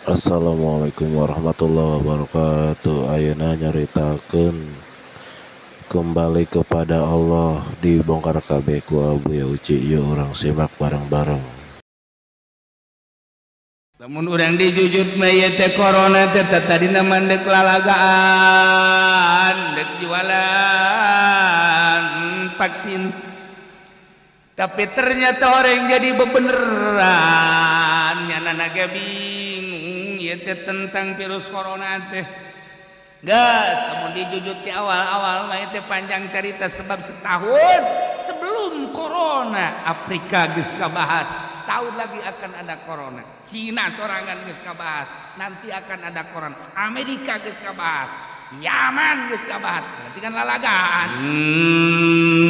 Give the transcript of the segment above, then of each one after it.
Assalamualaikum warahmatullahi wabarakatuh. Ayeuna nyaritakeun kembali kepada Allah dibongkar kabeh ku Abuya Uci. Yuk urang simak bareng-bareng. Lamun urang dijujut mah ieu teh corona teh tadina mah deuk lalagaan, deuk jualan vaksin. Tapi ternyata orang jadi bebeneran, nyana ge bingung ieu teh tentang virus corona teh. Geus, lamun dijujut di awal-awal mah ieu teh panjang cerita sebab setahun sebelum corona Afrika geus kabahas, tahun lagi akan ada corona. Cina sorangan geus kabahas, nanti akan ada corona. Amerika geus kabahas, Yaman geus kabahas. Berarti kan lalagaan.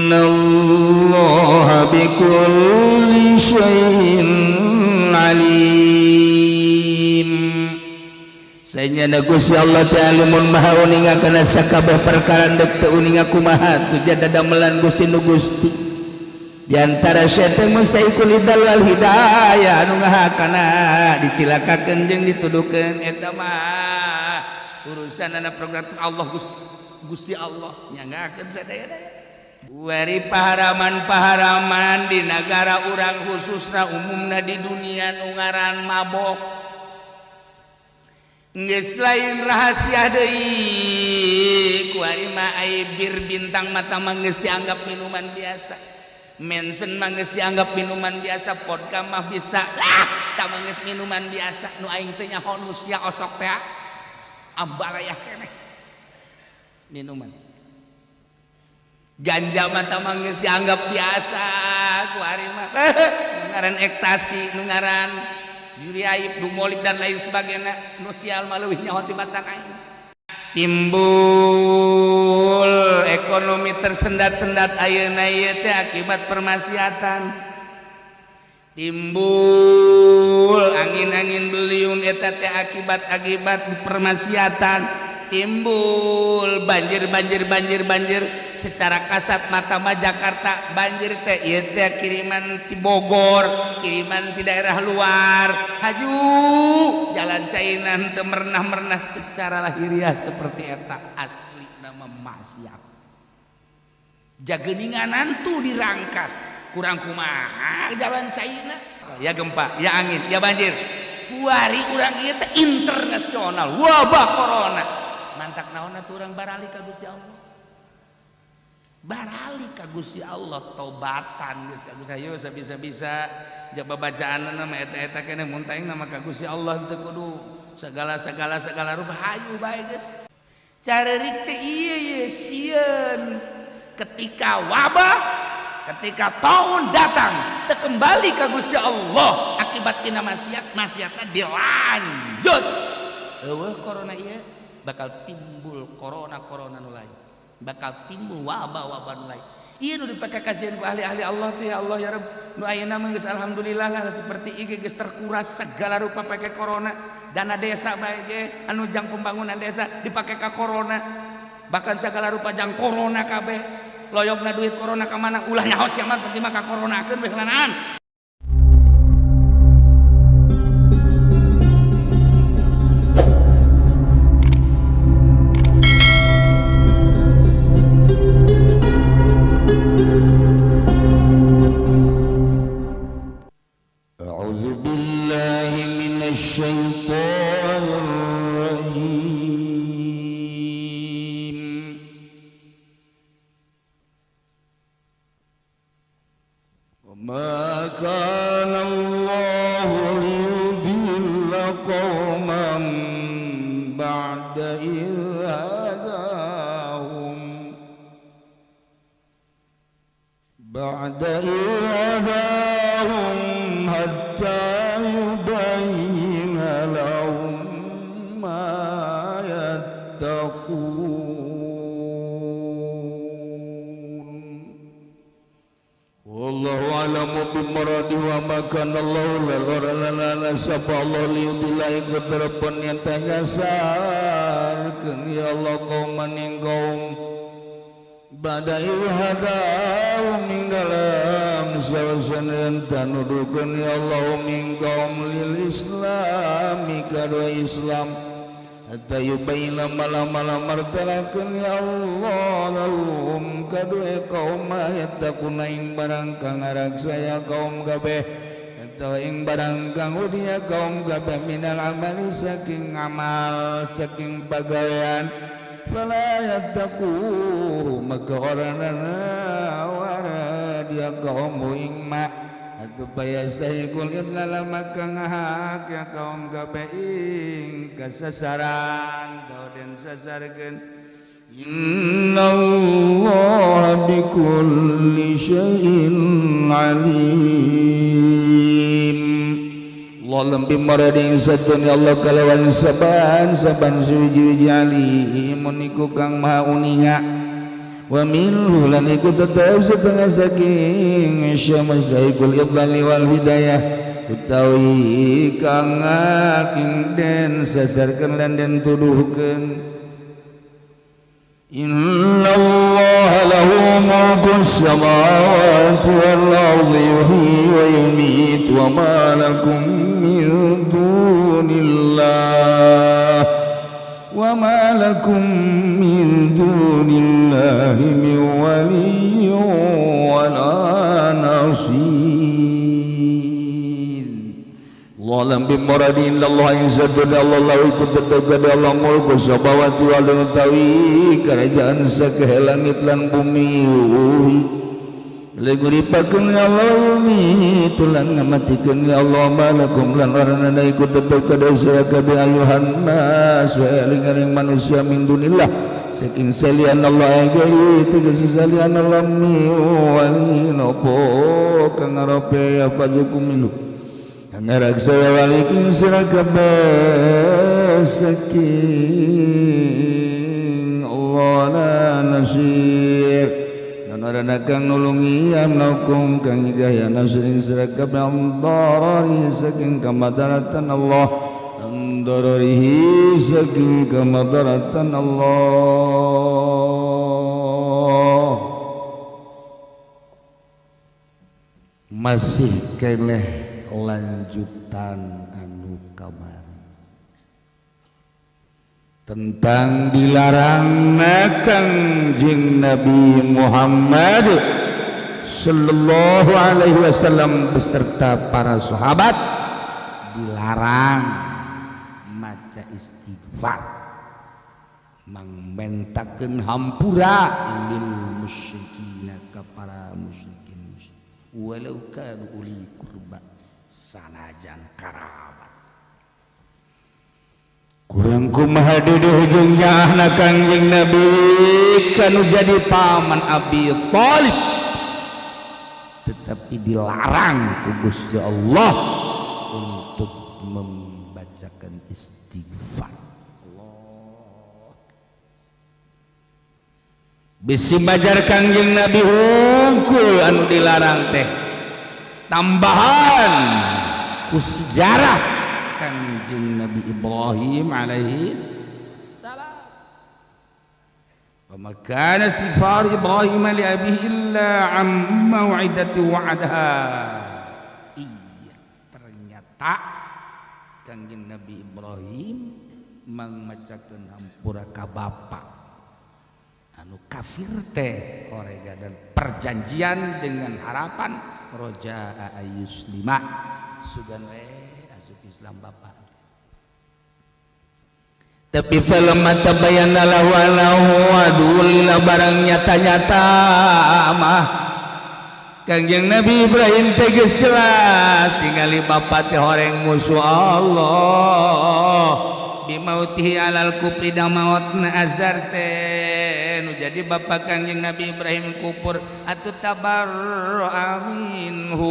Innallaha bikulli syai'in alim. Sanyana Gusti Allah teh alimun maha uninga kana sakabeh perkara deuk teu uninga kumaha tuh dadamelan Gusti nu Gusti. Di antara syaitan mustaiqul idal wal hidayah anu ngahakana dicilakakeun jeung dituduhkeun eta mah urusan anak program Allah Gusti Allah nyanggakeun sadaya-daya. Wari paharaman-paharaman di nagara urang khususna umumna di dunia nu ngaran mabok. Geus lain rahasia deui kuari mah ai bir bintang mata mah geus dianggap minuman biasa. Mensen mah geus dianggap minuman biasa, vodka mah bisa lah tah mah geus minuman biasa nu aing teh nyaho nu sia osok teh ambalaya keneh minuman. Ganja mah tah mah geus dianggap biasa kuari mah nu ngaran ekstasi, nu ngaran juri aib, dumolib dan lain sebagainya nu sial mah leuwih nyaho tibatan aing. Timbul ekonomi tersendat-sendat ayeuna ieu teh akibat permaksiatan. Timbul angin-angin beliung eta teh akibat-akibat permaksiatan. Timbul banjir banjir banjir banjir secara kasat mata mah Jakarta banjir teh ieu teh kiriman ti Bogor, kiriman ti daerah luar. Haju jalan China teu merenah-merenah secara lahiriah seperti eta asli nama maksiat. Jageninganan tuh dirangkas kurang kumaha jalan China ya gempa ya angin ya banjir kuari urang ieu teh internasional wabah corona mantak naonna tuh urang barali ka Gusti Allah, barali ka Gusti Allah tobatan geus ka Gusti ayo sabisa-bisa jaba bacaanna mah eta-eta keneh mun teh nama ka Gusti Allah teu kudu segala segala segala rupa hayu bae geus carerik teh ieu ye sieun ketika wabah ketika tahun datang teu kembali ka Gusti Allah akibat tina maksiat maksiatna dilanjut eueuh corona ieu bakal timbul corona-corona nu lain, bakal timbul wabah-wabah nu lain. Ieu nu dipake kasihan ku ahli-ahli Allah teh ya Allah ya Rabb nu ayeuna mah geus alhamdulillah lah seperti ieu geus terkuras segala rupa pake corona. Dana desa bae ge anu jang pembangunan desa dipake ka corona, bahkan segala rupa jang corona kabeh loyogna duit corona ka mana ulah nyaho sia mah penting mah ka coronakeun we heulanan. A'udzu billahi minasy syaithanir rajim. Wa ma kana Allahu liyudilla qauman ba'da idh hadahum ba'da idh hadahum hatta yubayyina lahum ma yattaqun. Wallahu a'lamu bimuradihi wa ma kana Allahu lana sapa Allah liyudilla ing keterepan yen teh nyasarkeun ya Allah qauman ing kaum Bada ilhadau min dalam sawasan tanudukeun ya Allah min kaum lil islami kadua Islam hatta yubayyina malam-malam martelakeun ya Allah lahum kadua kaum yattaquna ing barang kang ngaraksaya kaum kabeh atawa ing barang kang udia kaum kabeh minal amali saking amal saking pagawean fala yattaqu maka oranana wara dia kaum ing ma atuh payastahikul idlala maka ngahak ya kaum kabeh ing kasasaran tau den sasarkeun innallaha bikulli syai'in alim. Allah lebih marading satun ya Allah kalawan saban saban suwiji-wiji alimun iku kang maha uninga wa minhu lan iku tetep setengah saking syamastahikul idlali wal hidayah utawi kang aking den sasarkeun lan den tuduhkeun. Inna Allah lahu mulku samawati wal ardi yuhyi wa yumiit wa ma lakum min dunillah wa ma lakum min dunillahi min waliyyin wa la nasir. Allah lam bimuradin Allah izzatun Allah la ikut tetap kepada Allah mulku samawati wal utawi kerajaan sakehe langit lan bumi leguripakeun ya Allah umi tulan ngamatikeun ya Allah malakum lan warana ikut tetap kepada sira kabeh ayuhan nas wa eling-eling manusia min dunillah saking salian Allah gari tegese salian Allah mi wali nopo kang ngarope ya fazukum minhu ngarak saya walikin sira kabeh saking Allah la nasir dan arana kang nulungi amnakum kang nyegah nasirin sira kabeh andarari saking kamadaratan Allah andararihi saking kamadaratan Allah. Masih keneh lanjutan anu kamari tentang dilarang Kangjeng Nabi Muhammad sallallahu alaihi wasallam beserta para sahabat dilarang maca istighfar mangmentakeun hampura lil musyrikina ka para musyrikin walau kanu uli kurba sanajan karabat kurang kumaha duduh jeung nyaahna Kangjeng Nabi kanu jadi paman Abi Thalib tetapi dilarang ku Gusti Allah untuk membacakan istighfar. Allah bisi bajar Kangjeng Nabi hungkul anu dilarang teh tambahan ku sejarah Kangjeng Nabi Ibrahim alaihi salam. Wa ma kana istighfar Ibrahim li abihi illa am mau'idati wa'adaha. Iya, ternyata Kangjeng Nabi Ibrahim mangmacakeun hampura ka bapa anu kafir teh orega dan perjanjian dengan harapan roja ayus lima sugan we asup Islam bapak. Tapi film mata bayana lahu lahu adulila barang nyata-nyata mah Kangjeng Nabi Ibrahim teh geus jelas tingali bapak teh horeng musuh Allah bimautihi alal kufri da mautna azar teh nu jadi bapak Kangjeng Nabi Ibrahim kufur atuh tabarra minhu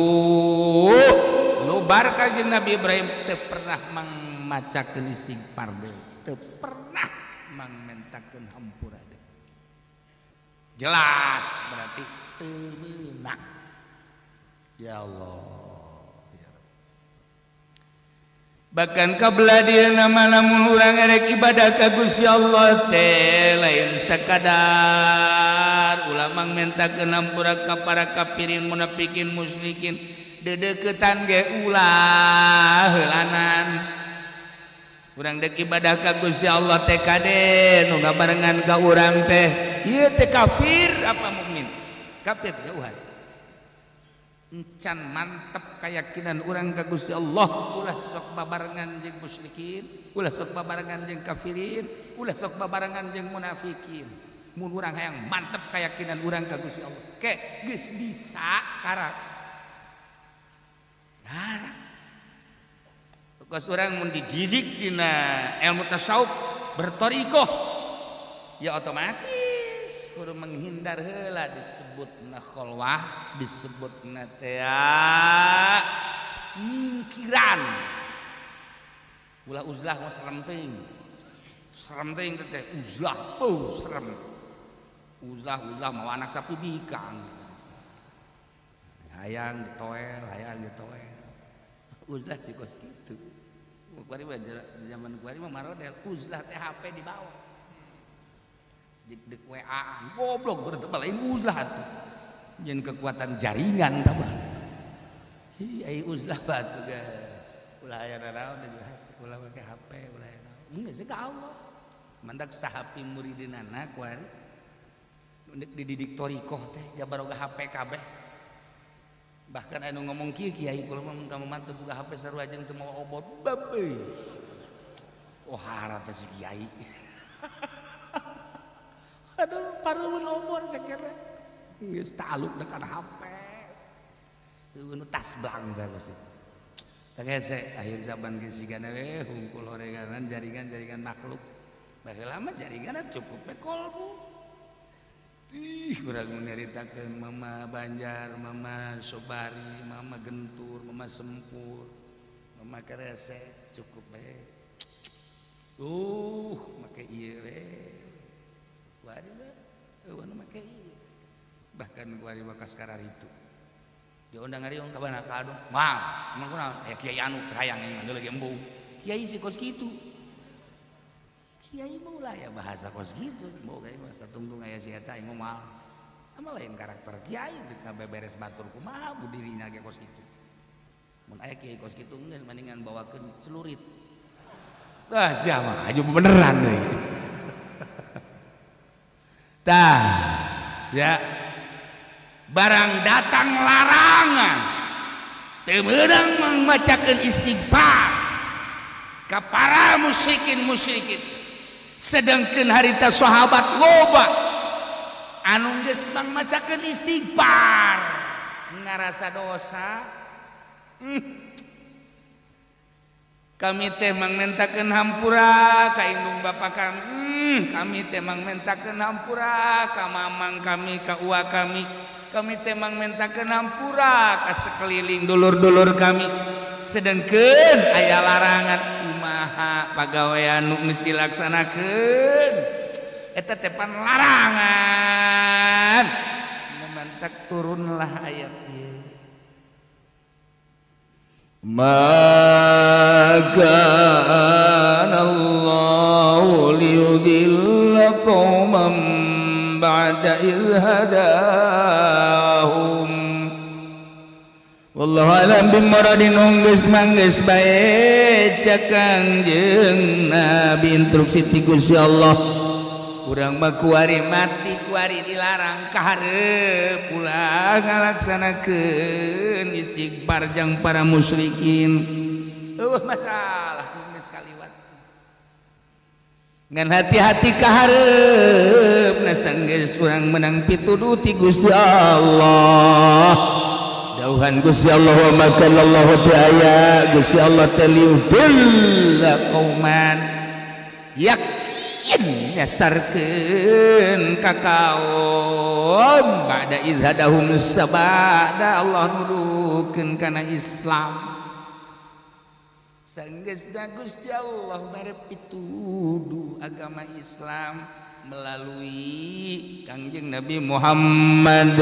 lubar Kangjeng Nabi Ibrahim teu pernah mangmacakeun istighfar deui, teu pernah mangmentakeun hampura deui. Jelas berarti teu meunang. Ya Allah. Bahkan kabelah dia nama lamun urang erek ibadah ka Gusti Allah teh lain sakadar ulama menta hampura ka para kafirin, munafikin, musyrikin, dedeketan ge ulah heulanan. Urang dek ibadah ka Gusti Allah teh kade nu ngabarengan ka urang teh ieu teh kafir apa mukmin, kafir jauhan. Encan mantep keyakinan urang ka Gusti Allah, ulah sok babarengan jeung musyrikin, ulah sok babarengan jeung kafirin, ulah sok babarengan jeung munafikin. Mun urang hayang mantep keyakinan urang ka Gusti Allah ke geus bisa karak karak. Kos urang mun dididik dina ilmu tasawuf, bertorikoh, ya otomatis kudu menghindar heula disebutna kholwah, disebutna teh nyingkiran. Ulah uzlah mah serem teuing, serem teuing teh uzlah. Oh, serem uzlah. Uzlah mau anak sapi bikang, hayang ditoel, hayang ditoel. Uzlah sih kos kitu. Kuari mah zaman kuari mah marodel uzlah teh HP dibawa dik dik WA-an, goblok. Berarti lain uzlah tuh jeung kekuatan jaringan tambah. Ih, ai uzlah batu guys, ulah aya naraon di hati, ulah make HP, ulah aya naon geus ka Allah. Mantak sahapi muridinana kuari ndek dididik torikoh teh jabaroga HP kabeh. Bahkan anu ngomong kieu, "Kiai, kula mah ka mah teu boga HP, sarua jeung teu mawa obot." Babe, oh harata si kiai. Aduh, pareueun obor sakira geus taluk dekat HP. Nu tas blang teh sih. Hese akhir zaman geus sigana we hungkul horenganan jaringan-jaringan makhluk. Baheula mah jaringan cukup we kolbu. Ih, urang nyaritakeun Mama Banjar, Mama Sobari, Mama Gentur, Mama Sempur, Mama Keresek, cukup we. Make ieu we. Kuari mah eueuh nu make ieu. Bahkan kuari mah kaskarar itu. Diundang ngariung ka mana ka anu. Moal, emang kunaon? Aya kiai anu teu hayang aing mah lagi embung. Kiai sih kos kitu. Kiai mah ulah ya bahasa kos kitu. Boga mah satungtung aya si eta aing mah moal. Ama lain karakter kiai deuk ngabeberes batur kumaha bu dirinya ge kos kitu. Mun aya kiai kos kitu geus mendingan bawakeun celurit. Ah, sia mah aju beneran deui. Tah, ya. Barang datang larangan teu meunang mangmacakeun istighfar ka para musyrikin musyrikin, sedangkan harita sahabat loba anu geus mangmacakeun istighfar ngarasa dosa. Kami teh mangmentakeun hampura ka indung bapa kami, kami teh mangmentakeun hampura ka mamang kami, ka uwa kami, kami teh mangmentakeun hampura ka sekeliling dulur-dulur kami, sedangkan aya larangan. Kumaha pagawean nu geus dilaksanakeun eta teh pan larangan? Mantak turunlah ayat ieu. ما كان الله ليضل قوما بعد إذ هداهم والله أعلم بمرادهم. Geus manggeus bae cak Kangjeng Nabi, instruksi ti Gusti Allah. Urang mah kuari mati, kuari dilarang, kaharep ulah ngalaksanakeun istighfar jang para musyrikin. Eueuh masalah geus kaliwat. Ngan hati-hati kaharep sanggeus urang menang pituduh ti Gusti Allah, dauhan Gusti Allah, wa makallahu aya Gusti Allah teh liyudilla qauman, yakin nyasarkeun ka kaum, ba'da idz hadahum, sabada Allah nuduhkeun kana Islam. Sanggeusna Gusti Allah bare pituduh agama Islam melalui Kangjeng Nabi Muhammad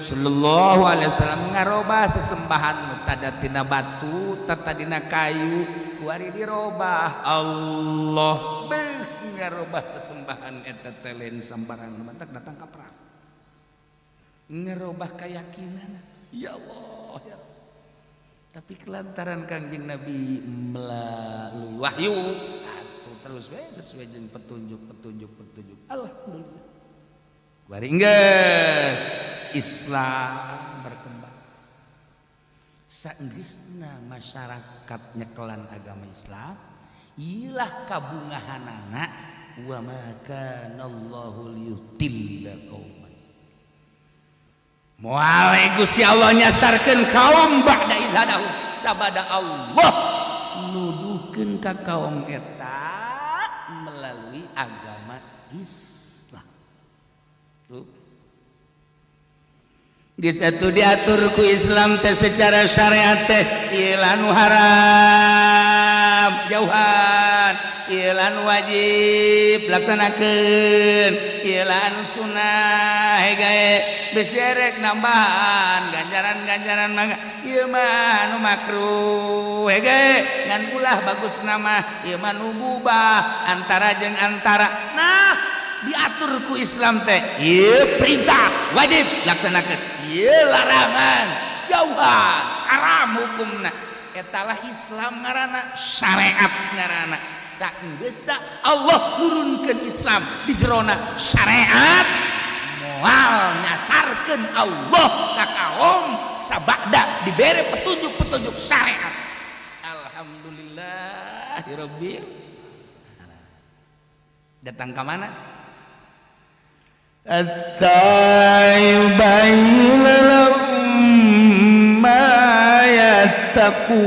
sallallahu alaihi wasallam, ngarobah sesembahan nu tadina batu, tadina kayu. Kuari dirobah Allah beuh ngarobah sesembahan eta teh lain sambarangan, mantak datang ka perang ngerobah keyakinan. Ya Allah ya. Tapi kelantaran Kangjeng Nabi melalui wahyu atuh terus we sesuai jeung petunjuk petunjuk petunjuk. Alhamdulillah bari geus Islam berkembang. Saenggeusna masyarakat nyekelan agama Islam ilah kabungahanana wa ma kanallahu liyudilla qauman. Moal Gusti Allah nyasarkeun kaum ba'da idz hadahum sabada Allah nuduhkeun ka kaum eta melalui agama Islam. Tuh. Geus atuh diatur ku Islam teh secara syariat teh ieu nu haram jauhan, ieu nu wajib laksanakeun, ieu anu sunnah hegae beserek nambahan ganjaran-ganjaran mangga, ieu mah anu makruh hege ngan ulah bagus nama, ieu mah nu mubah antara jeung antara. Nah, diatur ku Islam teh ieu perintah wajib laksanakeun, ieu larangan jauhan haram hukumna. Etalah Islam ngaranna, syariat ngaranna. Saenggeusna Allah nurunkeun Islam di jerona syariat, moal nyasarkeun Allah ka kaum sabada dibere petunjuk-petunjuk syariat. Alhamdulillahirabbil. Datang ke mana? Hatta yubayyina lahum ma yattaqun.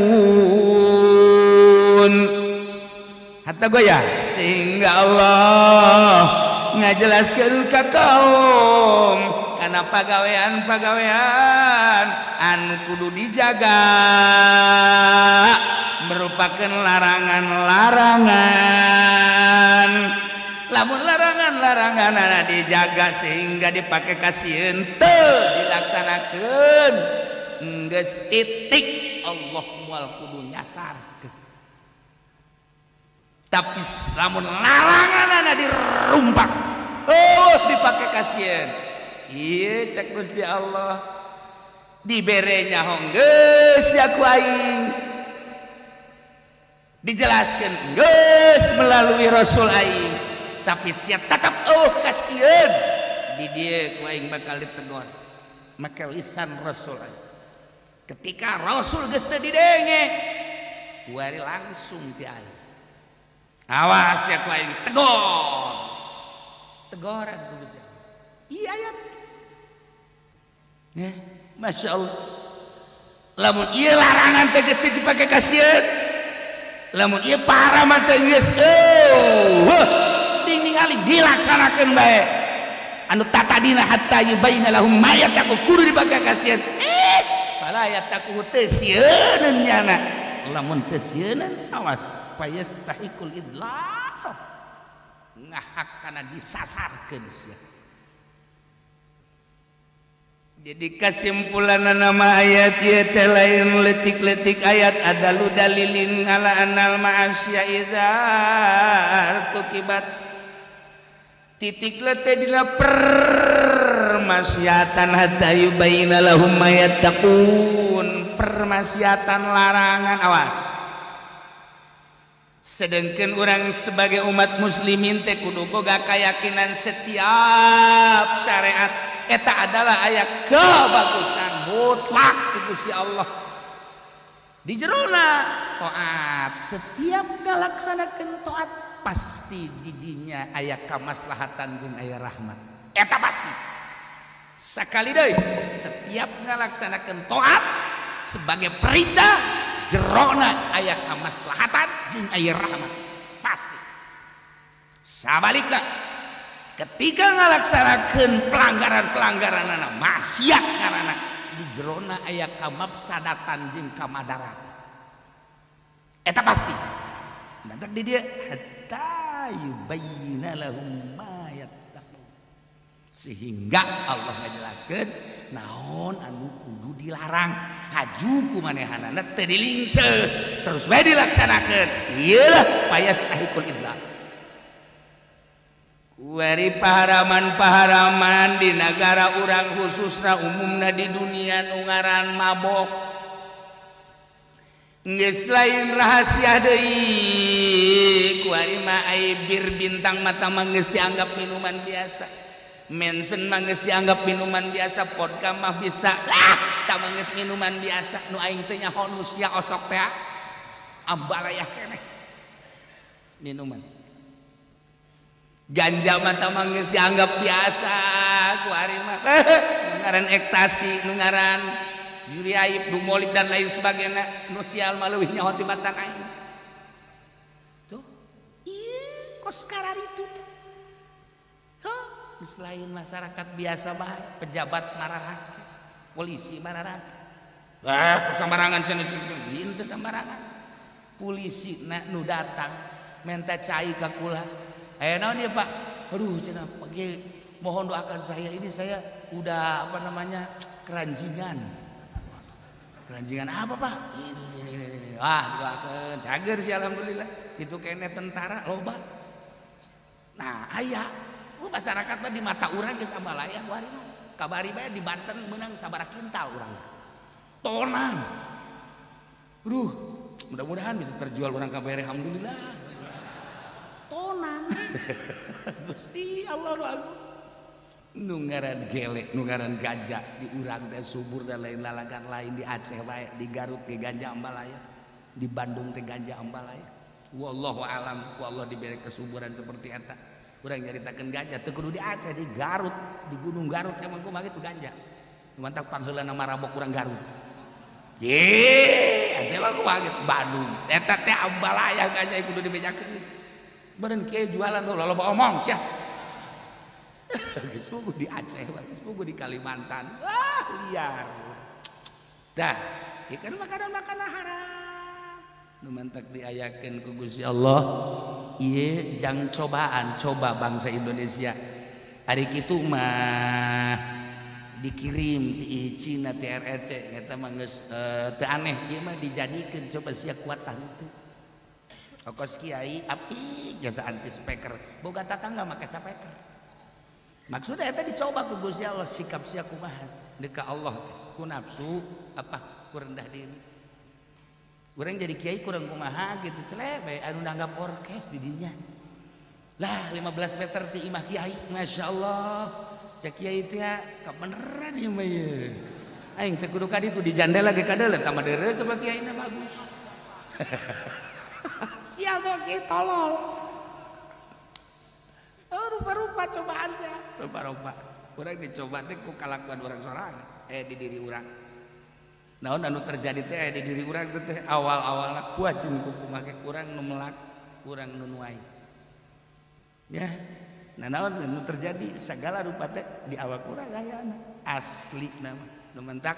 Hatta goyah sehingga Allah ngajelaskeun ka kaum karena pagawean-pagawean anu kudu dijaga merupakan larangan-larangan. Lamun larangan-larangan anu dijaga sehingga dipakai kasieun teu dilaksanakeun, geus titik, Allah moal kudu nyasarkeun. Tapi lamun larangan anu dirumpak, oh dipakai kasieun, ieu cek Gusti Allah dibere nyaho geus ya ku aing, dijelaskeun geus melalui Rasul aing, tapi siap tetap oh kasieun, di dieu ku aing bakal ditegor make lisan Rasul aing. Ketika Rasul geus teu didenge kuari langsung ti aing, awas ya ku aing tegor tegoran ku Gusti Allah. Iya ayat ya, Masya Allah. Lamun ieu larangan teh geus dipake kasieun, lamun ieu para teh geus oh ding ningali dilaksanakeun bae anu tatadina hatta yubayyina lahum ma yattaqun kudu dipake kasieun, eh fala yattaqu teu sieuneun nyana. Lamun teu sieuneun awas fayastahiqul idlal ngahak kana disasarkeun sia. Jadi kesimpulan nama ayat ieu teh lain letik-letik ayat adalu dalilin ala anal ma'asya idza tukibat titik lete dina permaksiatan hatta yubayyina lahum ma yattaqun, permaksiatan larangan awas. Sedangkan orang sebagai umat muslimin teh kudu boga keyakinan setiap syariat eta adalah ayat kebagusan mutlak di Gusti Allah. Di jerona taat, setiap ngalaksanakeun taat pasti didinya aya kamaslahatan jeung aya rahmat, eta pasti. Sekali deui, setiap ngalaksanakeun taat sebagai perintah jerona aya kamaslahatan jeung aya rahmat pasti. Sabalikna ketika ngalaksanakeun pelanggaran-pelanggaran anak maksiat karena di jerona aya kamafsadatan jeung kamadaratan, eta pasti. Mantak di dia hatta yubayyina lahum ma yattaqun sehingga Allah ngajelaskeun Naon anu kudu dilarang, haju ku manehanana teu dilingse, terus bae dilaksanakeun. Ieu lah fayastahiqul idlal. Kuari paharaman-paharaman di negara urang, khususna umumna di dunia, nu ngaran mabok geus lain rahasia deui. Kuari mah ai bir Bintang mata mah geus dianggap minuman biasa, Mansion mah geus dianggap minuman biasa, vodka mah bisa lah, tah mah geus minuman biasa. Nu aing teh nyaho nu sia osok teh ambalaya keneh minuman. Ganja mah tah mah geus dianggap biasa. Kuari mah nu ngaran ekstasi, nu ngaran Juri Aib, Dumolid, dan lain sebagainya, nu sial mah leuwih nyaho tibatan aing. Tuh, ieu kos itu. Tuh, geus lain masyarakat biasa bae, pejabat mararake, polisi mararake. Ah, sambarangan cenah, ieu teu sambarangan. Polisi na nu datang minta cai ka kula. "Aya naon ieu, Pak?" "Aduh," cenah, "pagi mohon doakan saya, ini saya udah, apa namanya, keranjingan." "Keranjingan apa, Pak?" Ini." Wah, doakan cager sih, alhamdulillah. Itu kene tentara loba. Nah, aya lu masyarakat mah di mata urang geus ambalaya kuari mah. Kabari bae di Banten menang sabaraha kintal urang. Tonan. Aduh, mudah-mudahan bisa terjual urang kabare, alhamdulillah. Tonan. Gusti Allah nu agung. Nu ngaran gelek, nu ngaran ganja di urang teh subur dan lain lalagan lain. Di Aceh bae, di Garut ge ganja ambalaya, di Bandung teh ganja ambalaya. Wallahu alam, ku Allah diberi kesuburan seperti eta. Urang nyaritakeun ganja teu kudu di Aceh, di Garut, di Gunung Garut emang kumaha kitu ganja. Mantap pangheulana marabok urang Garut. Ye, eta mah kumaha kitu Bandung. Eta teh ambalaya ganja kudu dibejakeun. Beureun kieu jualan loba omong sia. Geus puguh di Aceh, geus puguh di Kalimantan. Wah, liar. Dah, ieu kan makanan-makanan haram. Nu mantak diayakeun ku Gusti Allah, ieu jang cobaan, coba bangsa Indonesia. Ari kitu mah dikirim ti Cina, ti RRC, eta mah geus teu aneh, ieu mah dijadikeun coba sia kuat tah henteu. Kos kiai apik jasa anti speaker, boga tatangga make speaker. Maksudnya eta dicoba ku Gusti Allah sikap sia kumaha deuk ka Allah teh, ku nafsu apa ku rendah diri. Urang jadi kiai kurang kumaha gitu, celek bae anu nanggap orkes di dinya. Lah, 15 meter ti imah kiai, Masya Allah. Cek kiai teh kabeneran ieu mah ieu. Aing teh kudu ka ditu di jandela ge kadeuleu tambah dereus sama kiaina bagus. Sial tuh kiai tolol. Oh, rupa-rupa cobaannya, rupa-rupa. Urang dicoba teh ku kalakuan urang sorangan, di diri urang. Naon anu terjadi teh di diri urang teh awal-awalna kuat jeung ku kumaha urang nu melak, urang nu nuai. Ya. Nah, naon anu terjadi segala rupa teh di awak urang ayana. Asli nama nu mentak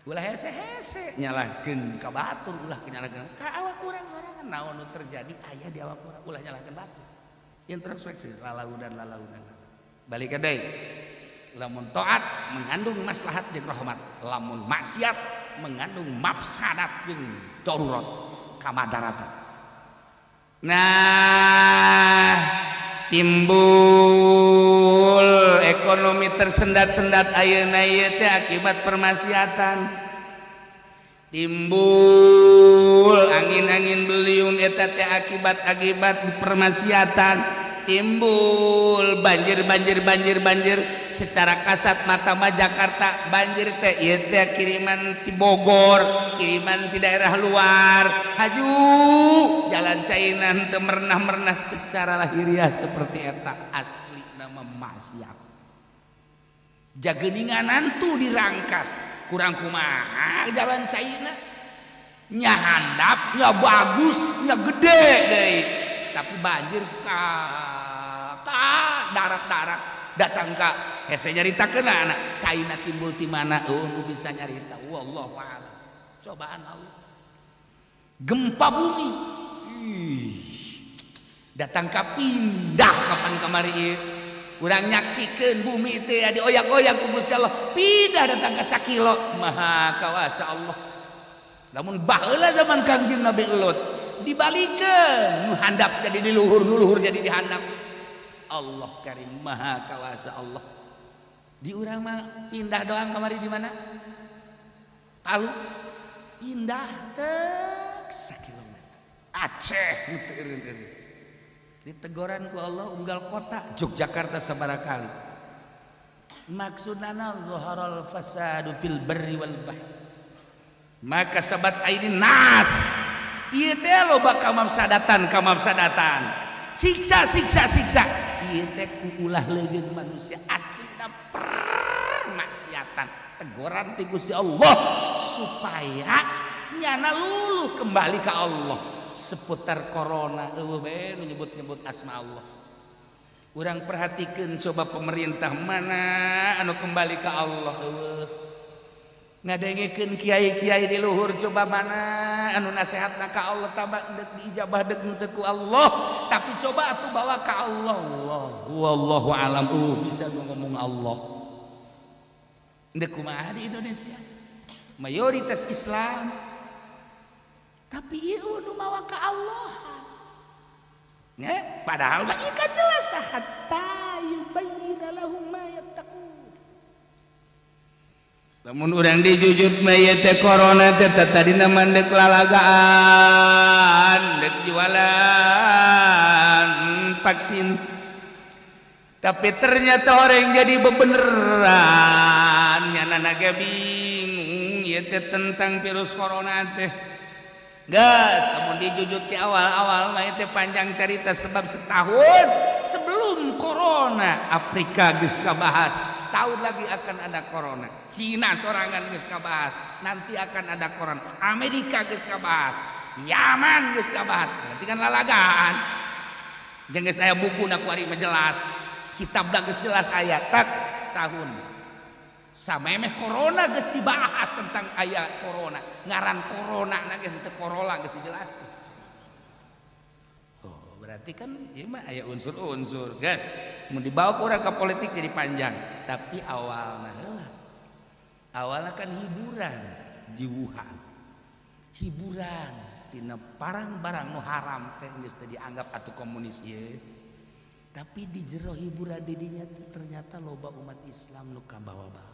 ulah hese-hese nyalahkeun ka batur, ulah nyalahkeun ka awak urang sorangan. Naon nu terjadi aya di awak urang, ulah nyalahkeun batur. Introspeksi lalaunan lalaunan. Balik ke deui, lamun taat mengandung maslahat jeung rahmat, lamun maksiat mengandung mafsadat jeung darurat kamadaratan. Nah, timbul ekonomi tersendat-sendat ayeuna ieu teh akibat permaksiatan. Timbul angin-angin beliung eta teh akibat-akibat permaksiatan. Timbul banjir banjir banjir banjir, secara kasat mata mah Jakarta banjir teh ieu teh kiriman ti Bogor, kiriman ti daerah luar. Haju jalan cainan teu merenah-merenah, secara lahiriah seperti eta, asli nama maksiat. Jageninganan tuh dirangkas kurang kumaha jalan caina nya handap nya bagus nya gede deui, tapi banjir ka ka darat-darat datang ka hese nyaritakeun anak caina timbul ti mana, eueuh nu bisa nyarita, wallahu a'lam. Cobaan Allah. Gempa bumi. Ih, datang ka pindah kapan kamari ieu. Urang nyaksikeun bumi teh dioyak-oyak ku Gusti Allah, pindah datang ka sakilo. Maha kawasa Allah. Lamun baheula zaman Kangjeng Nabi Lut dibalikeun, nu handap jadi di luhur, nu luhur jadi di handap. Allah karim, maha kawasa Allah. Di urang mah pindah doang. Kamari di mana? Palu pindah tek sakilometer. Aceh nu teu eureun-eureun. Ditegoran ku Allah unggal kota Yogyakarta sabaraha kali. Maksudna zaharal fasadu fil barri wal bahr. Maka sabat aini nas ieu teh loba kamafsadatan, kamafsadatan, siksa, siksa, siksa. Ieu teh ku ulah leungeun manusia, aslina permaksiatan. Teguran ti Gusti Allah supaya nyana luluh kembali ke Allah. Seputar corona euweuh bae nu nyebut-nyebut asma Allah. Urang perhatikan coba, pemerintah mana anu kembali ke Allah? Euweuh. Ngadengekeun kiai-kiai di luhur, coba mana anu nasehatna ka Allah? Tambah deuk diijabah deuk henteu ku Allah, tapi coba atuh bawa ka Allah. Allah wallahu alam. Bisa nu ngomong Allah. Deuk kumaha di Indonesia mayoritas Islam, tapi ieu nu mawa ka Allah ya, padahal mah ieu kan jelas tah, hatta yubayyina lahum ma yattaqun. Lamun urang dijujut mah ieu teh corona teh tadina mah deuk lalagaan, deuk jualan vaksin, tapi ternyata orang jadi bebeneran. Nyana ge bingung ieu teh tentang virus corona teh. Gas, lamun dijujut di awal-awal mah itu panjang cerita, sebab setahun sebelum corona Afrika geus kabahas, tahun lagi akan ada corona. Cina sorangan geus kabahas, nanti akan ada corona. Amerika geus kabahas, Yaman geus kabahas. Berarti kan lalagaan. Jeung geus aya buku na kuari mah jelas. Kitab geus jelas aya tak setahun. Samemeh corona geus dibahas tentang aya corona, ngaran corona na geus teu corola geus dijelaskeun. Oh, berarti kan ieu mah aya unsur-unsur, guys. Mun dibawa ku urang ke politik jadi panjang, tapi awalna heula. Awalna kan hiburan di Wuhan. Hiburan tina barang-barang nu haram teh geus teu dianggap atuh komunis ieu. Tapi di jero hiburan didinya teh ternyata loba umat Islam nu kabawa-bawa.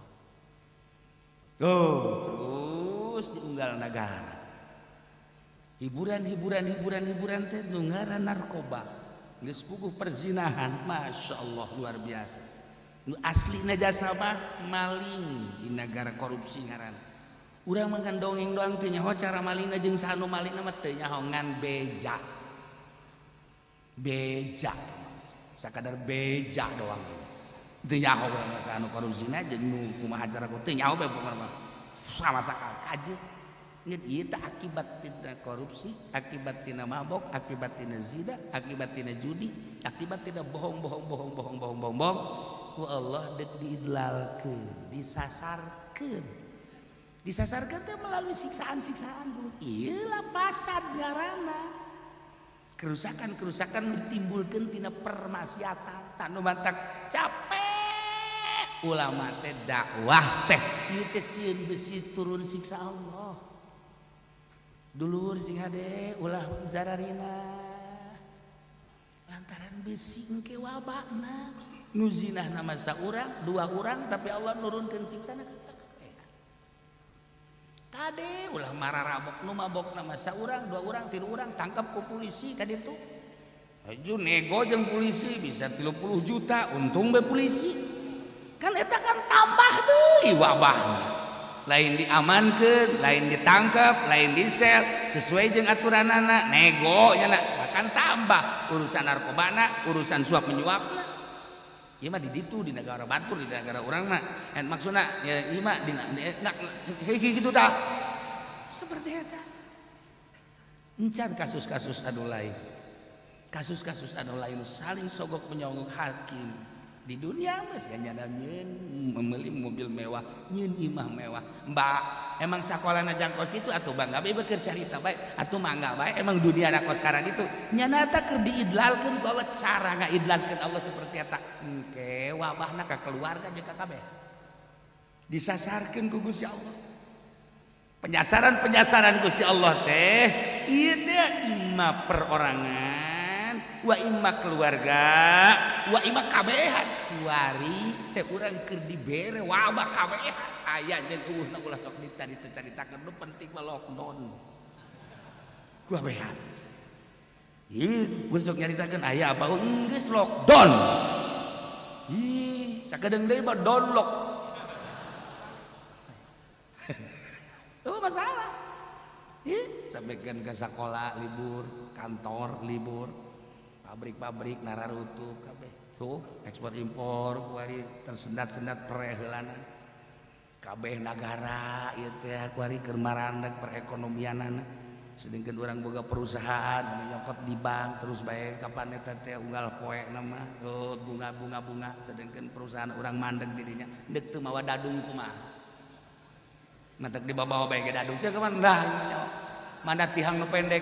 Oh, terus diunggal negara. Hiburan, hiburan, hiburan, hiburan teh nu ngaran narkoba. Geus puguh perzinahan, masya Allah, luar biasa. Nu asli jasa mah maling di negara korupsi ngaran. Urang mah kan dongeng doang, teu nyaho cara malingna jeung saha nu malingna mah teu nyaho, ngan beja. Beja. Sakadar beja doang. Teu nyaho urang mah saha nu korupsina jeung nu kumaha cara teu nyaho bae pokona mah. Sama sakali aja. Ngan ieu teh akibat tina korupsi, akibat tina mabok, akibat tina zina, akibat tina judi, akibat tina bohong, bohong, bohong, bohong, bohong, bohong, bohong. Ku Allah dek diidlalkeun, disasarkeun. Disasarkeun teh melalui siksaan-siksaan. Ieu lah pasad ngaranna. Kerusakan-kerusakan ditimbulkeun tina permaksiatan. Tak nu mantak capek ulama teh dakwah teh ieu teh sieun besi turun siksa Allah. Dulur sing hade, ulah zararina lantaran besi engke wabahna. Nu zinah nama saurang dua orang, tapi Allah nurunkeun siksana. Kade, ulah mararabok. Nu mabok nama saurang dua orang, tilu orang, tangkap ku polisi ka ditu. Haju nego jeung polisi bisa 30 juta untung be polisi kan. Eta kan tambah deui wabahna. Lain diamankan, lain ditangkap, lain di sel sesuai jeung aturanana, nego nya bahkan tambah urusan narkobana, urusan suap menyuapna. Ieu mah di ditu di negara batur, di negara urang mah maksudna ya ieu mah di nah, gitu tah, seperti eta. Encan kasus-kasus anu lain, kasus-kasus anu lain saling sogok menyogok hakim. Di dunia mah nyana nyeun meuli mobil mewah, nyeun imah mewah. Mbak, emang sakolana jangkos kitu atuh bangga bae keur carita bae, atuh mangga bae emang dunia na kos sekarang itu. Nyana eta keur diidlalkeun ku Allah, cara ngaidlalkeun Allah seperti eta. Engke wabahna ka keluarga jeung ka kabeh. Disasarkeun ku Gusti Allah. Penyasaran-penyasaran Gusti Allah teh ieu teh imma perorangan, wa imma keluarga, wa imma kabehan. Kuari teh urang keur dibere wabah kabehan. Aya jeung eueuhna ulah sok dicarita-caritakeun nu penting mah lockdown. Kabehan. Ih, geus sok nyaritakeun aya apa geus lockdown. Ih, sakedeung deui mah download. Itu masalah. Ih, sampaikan ke sekolah libur, kantor libur, pabrik-pabrik nararutup kabeh. Tuh, ekspor impor kuari tersendat-sendat pereheulana. Kabeh nagara ieu teh kuari keur marandak perekonomianana. Sedengkeun urang boga perusahaan nyokot di bank terus bae kapan eta teh unggal poe na mah oh, bunga-bunga bunga sedengkeun perusahaan urang mandeg di dinya deuk teu mawa dadung kumaha. Mantek di bawah bae ge dadung sia kapan dah mana tihang nu pendek.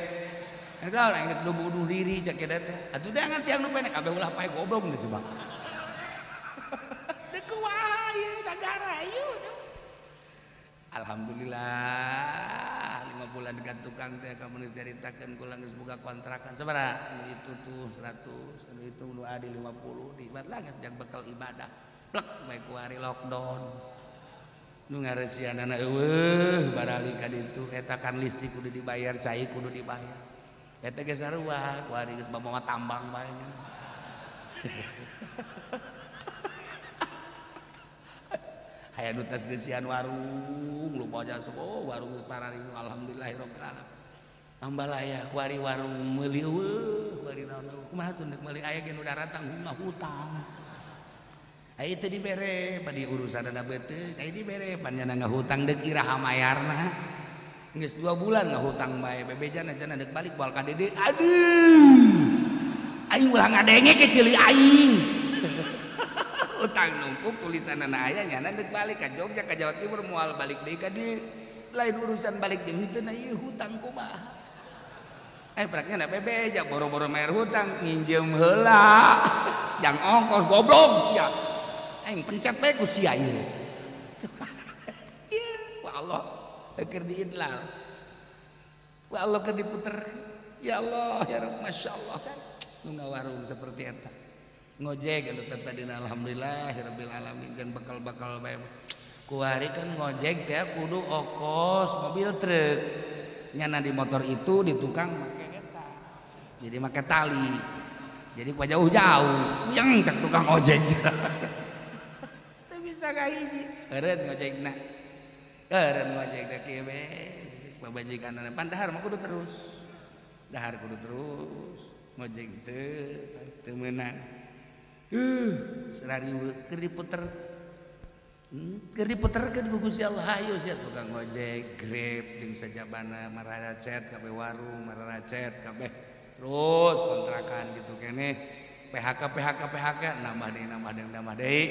Eta aing rek bunuh diri cek eta teh. Atuh deangan tiang nu pendek kabeh ulah pae goblok geus coba. Teu kumaha ieu nagara ieu. Alhamdulillah 5 bulan dekat tukang teh kamu geus caritakeun kula geus boga kontrakan sabaraha nu itu tuh 100 nu itu nu adi 50 di lah geus jang bekal ibadah. Plek bae kuari lockdown. Nu ngareusianana eueuh barali ka ditu eta kan listrik kudu dibayar, cai kudu dibayar. Eta ge sarua kuari geus bawa tambang bae nya. Aya nu tas geusian warung lupa aja oh warung geus pararing alhamdulillahirabbil alamin. Ambalaya kuari warung meuli eueuh kuari naon kumaha tuh deuk meuli aya ge nu daratang hutang. Aya teu dibere padi urusanna beuteung, aya dibere pan nyana ngahutang deuk iraha mayarna. Geus 2 bulan ngahutang bae bebejana cenah deuk balik moal ka dede. Aduh. Aing ulah ngadenge ke ceuli aing. Utang numpuk tulisanana aya nyana deuk balik ka Jogja ka Jawa Timur moal balik deui ka dieu. Lain urusan balik jeung henteu na ieu hutang kumaha. Praknya na bebeja boro-boro mayar hutang nginjem heula. Jang ongkos goblok sia. Aing pencet bae ku sia ieu. Ieu ku Allah keur diidlal. Ku Allah keur diputer. Ya Allah ya Rabb masyaallah kan. Nu ngawarung seperti eta. Ngojek anu tadina alhamdulillahirabbil alamin jeung bekal-bekal bae. Kuari kan ngojek teh kudu okos mobil truk. Nyana di motor itu di tukang make eta. Jadi make tali. Jadi ku jauh-jauh. Puyeng cak tukang ojek. Teu bisa kahiji. Eureun ngojekna. Eureun ngojek teh kieu we. Pabajikanna pan dahar mah kudu terus. Dahar kudu terus. Ngojek teu teu meunang. Serariweuh keur diputer. Keur diputerkeun ku Gusti Allah hayu sia tukang ojek, Grab jeung sajabana mararacet kabeh warung, mararacet kabeh. Terus kontrakan gitu keneh PHK PHK PHK nambah deui nambah deui nambah deui.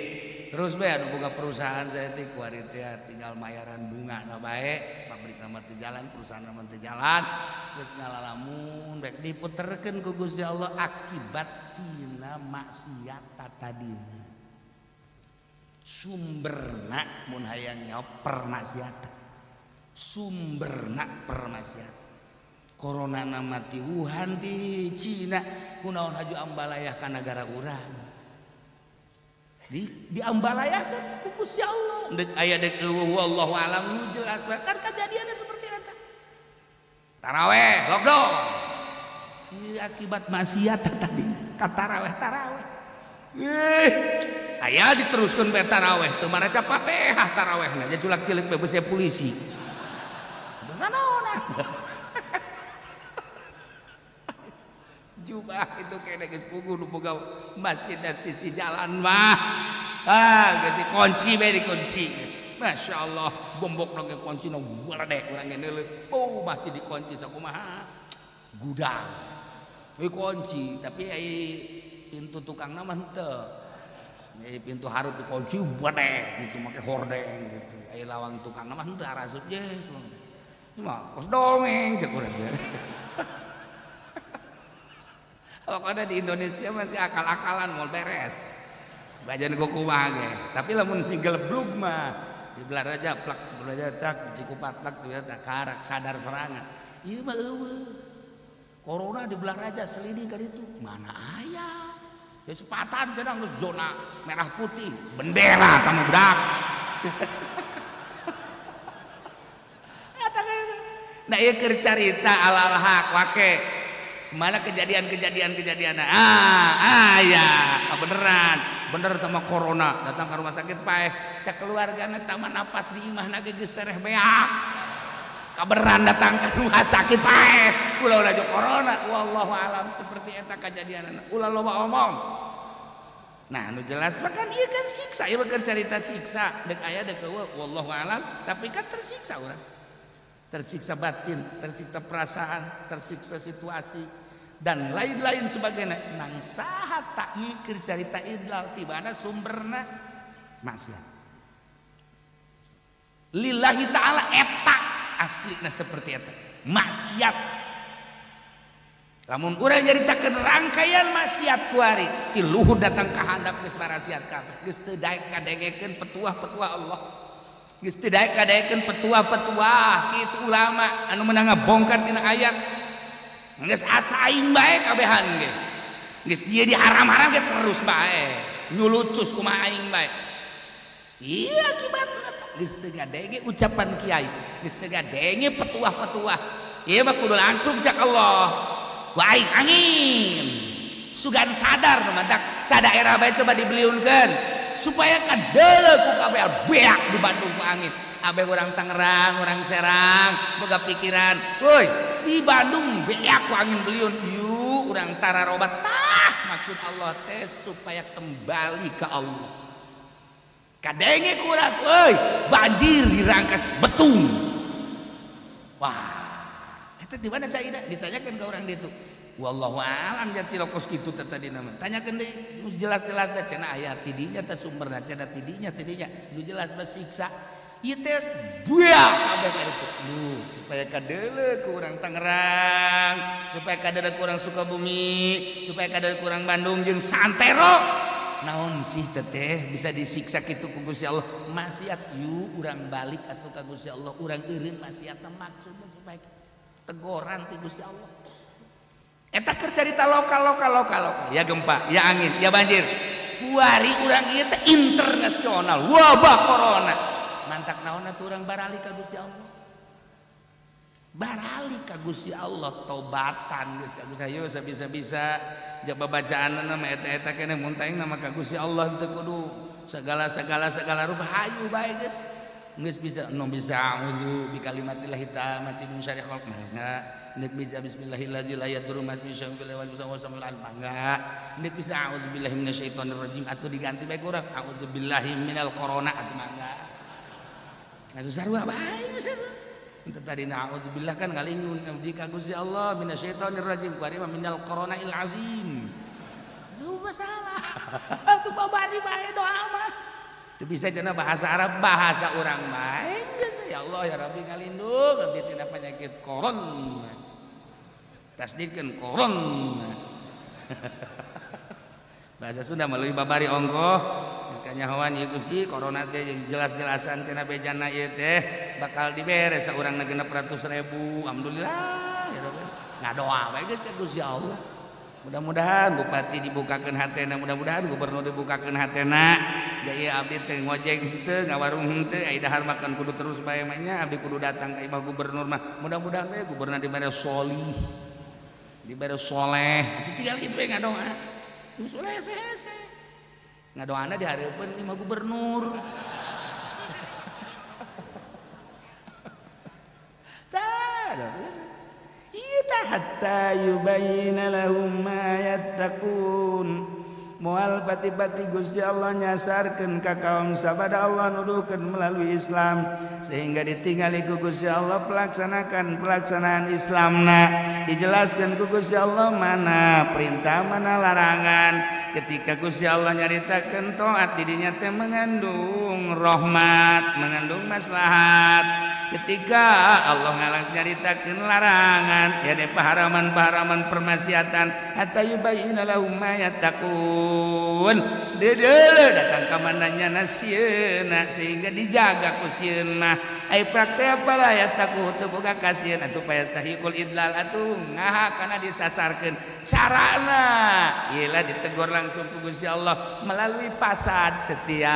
Terus bae anu boga perusahaan saya teh kuari teh tinggal mayaran bunga na bae, pabrik na mah teu jalan, perusahaan na mah teu jalan. Terus ngalalamun bae diputerkeun ku Gusti Allah akibat tina maksiat tadina. Sumberna mun hayang nyaho permaksiatan. Sumberna permaksiatan. Corona na mati Wuhan di Cina kunaon haju ambalayah ka nagara urang. Di ambalayahkeun ku Gusti Allah. Deuk aya deuk eueuh wallahu alam nu jelas we kan kajadianna seperti eta. Taraweh lockdown. Ieu akibat maksiat tadi ka taraweh taraweh. Ih, aya diteruskeun bae taraweh teu maraca Fatihah tarawehna nya culak cilik bae beusi polisi. Atuh nanaonan. Jubah itu kene geus puguh nu boga masjid dan sisi jalan mah. Ah, geus dikunci bae dikunci. Masyaallah, bombokna ge kuncina waledek urang ge neuleuh. Oh, masjid dikunci sakumaha? Gudang. Dikunci, tapi ai pintu tukangna mah henteu. Pintu hareup dikunci badek gitu make hordeng gitu. Aya lawang tukang mah henteu arasup je. Ieu mah kos dongeng cek urang teh. Pokoknya di Indonesia masih akal-akalan mau beres. Bajan kumaha ge. Tapi lamun si geleblug mah di belah raja plak, belah raja tak Cikupa plak tak karak sadar sorangan. Ieu mah eueuh. Corona di belah raja seliding ka ditu. Mana aya? Kesempatan cenah geus zona merah putih, bendera tamu budak. Nah ieu keur carita ala hak wake. Mana kejadian-kejadian-kejadian ya beneran bener sama corona datang ke rumah sakit paeh cek keluargana taman napas di imahna ge geus tereh beak kaberan datang ke rumah sakit paeh ulah ulah corona wallahu alam seperti eta kejadianna ulah loba omong. Nah nu jelas mah kan ieu kan siksa ieu mah carita siksa deuk aya deuk eueuh wallahu alam tapi kan tersiksa urang, tersiksa batin, tersiksa perasaan, tersiksa situasi dan lain-lain sebagainya. Nang saha tak ieu carita idlal tibana sumberna maksiat. Lillahi ta'ala eta aslina seperti eta maksiat. Lamun urang nyaritakeun rangkaian maksiat kuari ti luhur datang ka handap geus marasiat kabeh geus teu daek ngadengekeun petuah-petuah Allah, geus teu daek ngadengekeun petuah-petuah kitu ulama anu meunang ngabongkar tina ayat geus asa aing bae kabehan ge geus dieu diharam-haram ge terus bae nyulucus kumaha aing bae. Iya akibatna geus teu ngadenge ucapan kiai, geus teu ngadenge petuah-petuah. Ieu mah kudu langsung cak Allah. Ku aing angin. Sugan sadar nu mantak sadaerah bae coba dibeliunkeun supaya kadeuleu ku kabeh beak di Bandung ku angin. Abeh urang Tangerang, urang Serang boga pikiran, "Woi, di Bandung beak ku angin beliun." Yuk urang tararobat tah maksud Allah teh supaya kembali ke Allah. Kadenge kurang, euy, banjir di Rangkas Betung. Wah, eta di mana caina? Ditanyakan ke orang ditu. Wallahu a'lam jati lokos kitu teh tadi nama. Tanyakeun deui, nu jelas-jelas da cenah aya tidinya teh sumberna cenah tidinya tidinya, nu jelas mah siksa. Ieu teh buak kabeh ka ditu. Duh, supaya kadeuleu ku urang Tangerang, supaya kadeuleu ku urang Sukabumi, supaya kadeuleu ku urang Bandung jeung santero. Naon sih teteh bisa disiksa kitu ku Gusti Allah maksiat yuk urang balik atuh ka Gusti Allah urang eureun maksiatna maksudna supaya tegoran ti Gusti Allah. Eta keur carita lokal lokal lokal lokal ya gempa ya angin ya banjir kuari urang ieu teh internasional wabah corona mantak naon atuh urang baralik ka Gusti Allah, baralik ka Gusti Allah tobatan geus ka Gusti ayo sabisa-bisa babacaanna mah eta-eta keneh mun teh nama ka Gusti Allah teu kudu segala-segala segala rupa hayu bae geus geus bisa nu bisa a'udzu bi kalimatillahi tammati min syarri khalq mangga nek bisa bismillahirrahmanirrahim la yadurru ma ismihi syai'un fil ardi wa huwas samiul alim mangga nek bisa a'udzu billahi minasyaitonir rajim atuh diganti bae kurang a'udzu billahi minal corona atuh mangga atuh sarua bae geus eta tadi na'udzubillah kan ngalingun abdi ka Gusti Allah minasyaitonir rajim kuari mah minal corona'il azim. Itu masalah. Atuh babari bae doa mah. Teu bisa cenah bahasa Arab bahasa urang bae geus ya Allah ya Rabbi ngalindung abdi tina penyakit koron. Tasdidkeun koron. Bahasa Sunda mah leuwih babari ongkoh. Kanyahoan ieu Gusti corona teh jelas-jelasan cenah bejana ieu teh bakal dibere saurangna 600.000 alhamdulillah ya Rabbi ngadoa bae geus ka Gusti Allah. Mudah-mudahan bupati dibukakeun hatena, mudah-mudahan gubernur dibukakeun hatena. Da ieu abdi teh ngojek henteu ngawarung henteu ai dahar makan kudu terus bae mah nya abdi kudu datang ka imah gubernur mah. Mudah-mudahan we gubernur dibere solih, dibere soleh. Tinggal kitu we ngadoa. Geus ulah hese-hese. Ngadoana dihareupeun imah gubernur. Tah, ieu tah hatta yubayyina lahum ma yattaqun. Moal pati-pati Gusti Allah nyasarkeun ka kaum sabada Allah nuduhkeun melalui Islam sehingga ditingali ku Gusti Allah pelaksanakan pelaksanaan Islamna, dijelaskan ku Gusti Allah mana perintah mana larangan. Ketika Gusti Allah nyaritakeun taat, didinya teh mengandung rahmat, mengandung maslahat. Ketika Allah ngalang nyaritakeun larangan, ya paharaman-paharaman permaksiatan, hatta yubayyina lahum ma yattaqun, dedeule datang ka mananya sieuna sehingga dijaga ku sieun mah. Ai praktek apalah yattaqu, teu boga kasieun atuh, fayastahiqul idlal atuh ngaha kana disasarkeun. Carana ialah ditegur langsung ku Gusti Allah melalui pasad. Setiap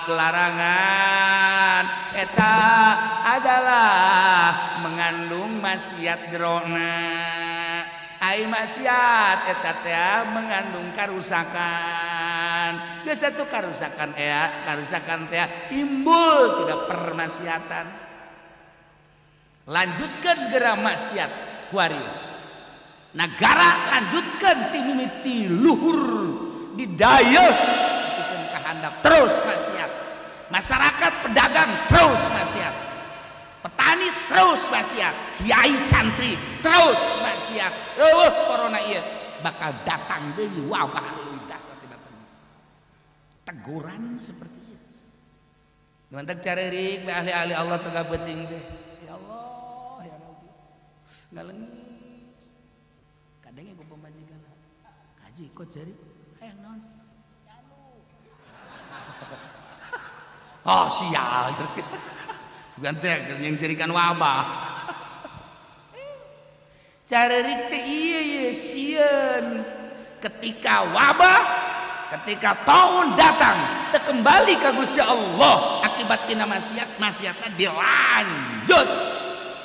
larangan eta adalah mengandung maksiat jerona. Ai maksiat eta teh mengandung karusakan. Geus atuh karusakan ea, karusakan teh timbul tidak permaksiatan, lanjutkan gerak maksiat kuari negara, lanjutkan ti mimiti luhur didayeuh pikeun kahandap terus maksiat, masyarakat pedagang terus maksiat, petani terus maksiat, kiai santri terus maksiat. Eueuh corona ieu, bakal datang deui wabah anu leuwih dahsyat tibatan. Teguran seperti itu. Mantap carerik ahli-ahli Allah tengah penting teh. Ya Allah, ya Rabbi. Ngalengis. Kadang ku pamajikan kaji kok jari hayang naon? Oh, sial. Bukan teh yang cirikan wabah. Carerik teh iya iya sieun. Ketika wabah, ketika tahun datang, kembali ke Gusti Allah akibat tina maksiat, maksiatnya dilanjut.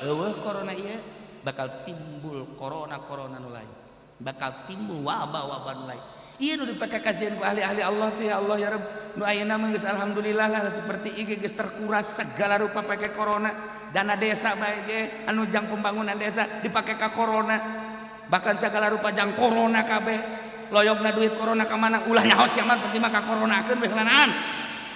Eueuh corona ieu, bakal timbul corona-corona nu lain. Bakal timbul wabah-wabah nu lain. Ieu nu dipake kasihan ku ahli-ahli Allah teh. Ya Allah, ya Rabb, nu ayeuna mah geus alhamdulillah lah, seperti ieu geus terkuras segala rupa pake corona. Dana desa bae ge anu jang pembangunan desa dipake ka corona, bahkan segala rupa jang corona kabeh. Loyogna duit corona ka mana ulah nyaho sia mah, penting mah ka coronakeun we heulanan.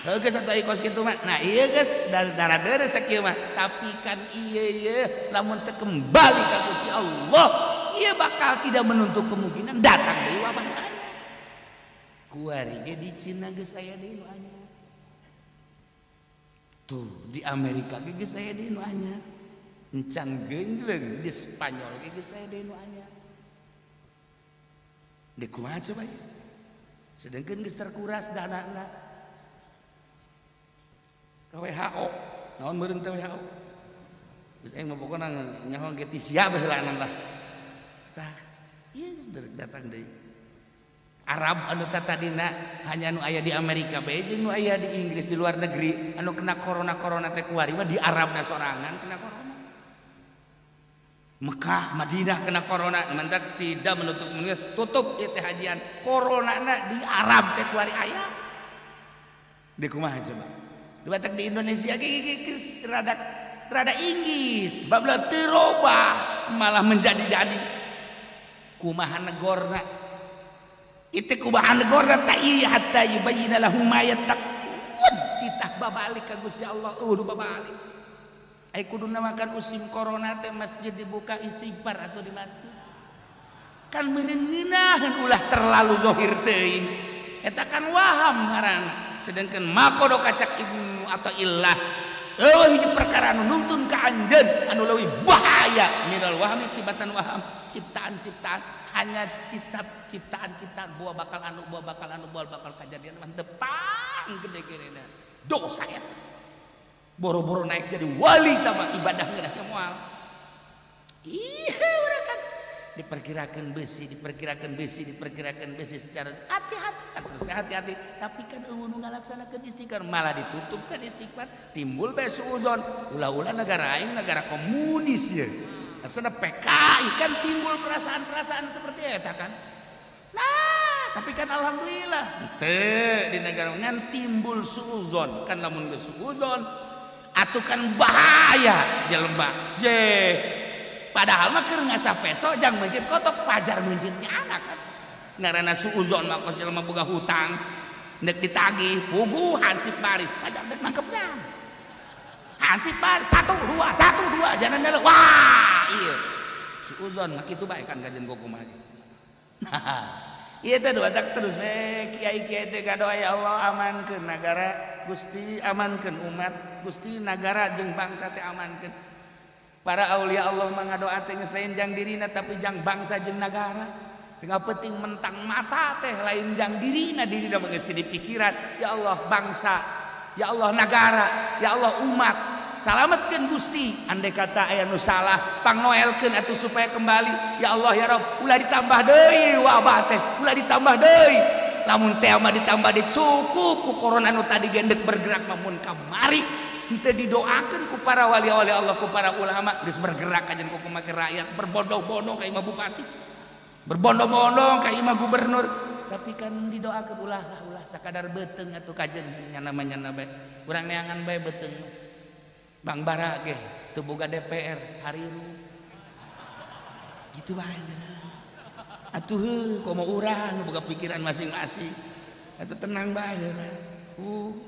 Heuh, geus atuh kos kitu mah. Nah, ieu geus darah deureuh sakieu mah, tapi kan ieu ieu lamun teu kembali ka Gusti Allah, ieu bakal tidak menutup kemungkinan datang deui wabah anyar. Kuari ge di Cina geus aya deui nu anyar. Tuh, di Amerika ge geus aya deui nu anyar. Encan genjleng di Spanyol ge geus aya deui nu anyar. Di kumaha coba ya? Sedangkan geus terkuras danana. Ka WHO, naon meureun teh WHO? Geus aing mah pokona nyaho ge ti siap heulanan lah. Tah, ieu geus datang deui. Arab anu tadina hanya anu aya di Amerika bae jeung nu aya di Inggris, di luar negeri anu kena corona-corona teh, kuari mah di Arabna sorangan kena corona. Mekah, Madinah kena corona, mantak tidak menutup kemungkinan tutup ieu teh hajian. Corona na di Arab teh kuari aya. Di kumaha coba? Di batak di Indonesia ge geus rada rada inggis, babla teu robah malah menjadi-jadi. Kumaha negorna? Itu kumaha negorna ta ieu, hatta yubayyina lahum ma yattaqun, titah babalik ka Gusti Allah, eueuh nu babalik. Ai kuduna makan musim corona teh masjid dibuka, istighfar atau di masjid. Kan meureun ngeunaheun ulah terlalu zahir teuing. Eta kan waham ngaranna. Sedangkan makodo kacak Ibnu Athaillah, eueuh hiji perkara anu nuntun ka anjeun anu leuwih bahaya minal wahmi tibatan waham, ciptaan-ciptaan, hanya cipta ciptaan-ciptaan buah bakal anu, buah bakal anu, buah bakal kejadian mah depan gede-gedena dosa ya. Boro-boro naik jadi wali, tambah ibadah ngeunah moal. Iya, urang kan diperkirakan besi, diperkirakan besi, diperkirakan besi secara hati-hati kan, terus hati-hati, tapi kan eueuh nu ngalaksanakeun istighfar, malah ditutup kan istighfar, timbul bae suuzon, ulah-ulah negara aing negara komunis ya, asana PKI, kan timbul perasaan-perasaan seperti eta kan. Nah, tapi kan alhamdulillah teu di negara ngan timbul suuzon kan. Lamun geus suuzon atuh kan bahaya jelema je, padahal mah keur ngasah peso jang mencit kotok, pajar mencitnya anak kan ngaranna suuzon mah. Kos jelema boga hutang nek ditagih puguh hansip baris, pajar dek nangkepnya hansip baris, satu dua, satu dua, jangan dalam. Wah, iya, suuzon mah kitu bae kan kajian kumaha. Nah, Ieu teh doa terus we kiai-kiai teh ngadoa, "Ya Allah, amankeun nagara, Gusti, amankeun umat, Gusti, nagara jeung bangsa teh amankeun." Para aulia Allah mah ngadoa teh geus lain jang dirina, tapi jang bangsa jeung nagara. Tengah penting mentang mata teh lain jang dirina, dirina mah geus dipikiran, "Ya Allah, bangsa, ya Allah, nagara, ya Allah, umat, salametkeun Gusti. Andai kata aya nu salah, pangnoelkeun atuh supaya kembali. Ya Allah, ya Rob, ulah ditambah deui wabah teh, ulah ditambah deui." Lamun teh mah ditambah deui, cukup ku corona nu tadi gendek bergerak. Mun kamari henteu didoakeun ku para wali-wali Allah, ku para ulama, geus bergerak kajen ku kumaha rakyat berbondong-bondong ka imah bupati, berbondong-bondong ka imah gubernur. Tapi kan didoakeun, ulah lah, ulah, sakadar beuteung atuh kajen nya namanya bae urang neangan bae beuteung. Bang Bara ge teu boga DPR hariru gitu bae atuh. Heuh, komo urang boga pikiran masing-masing atuh, tenang bae.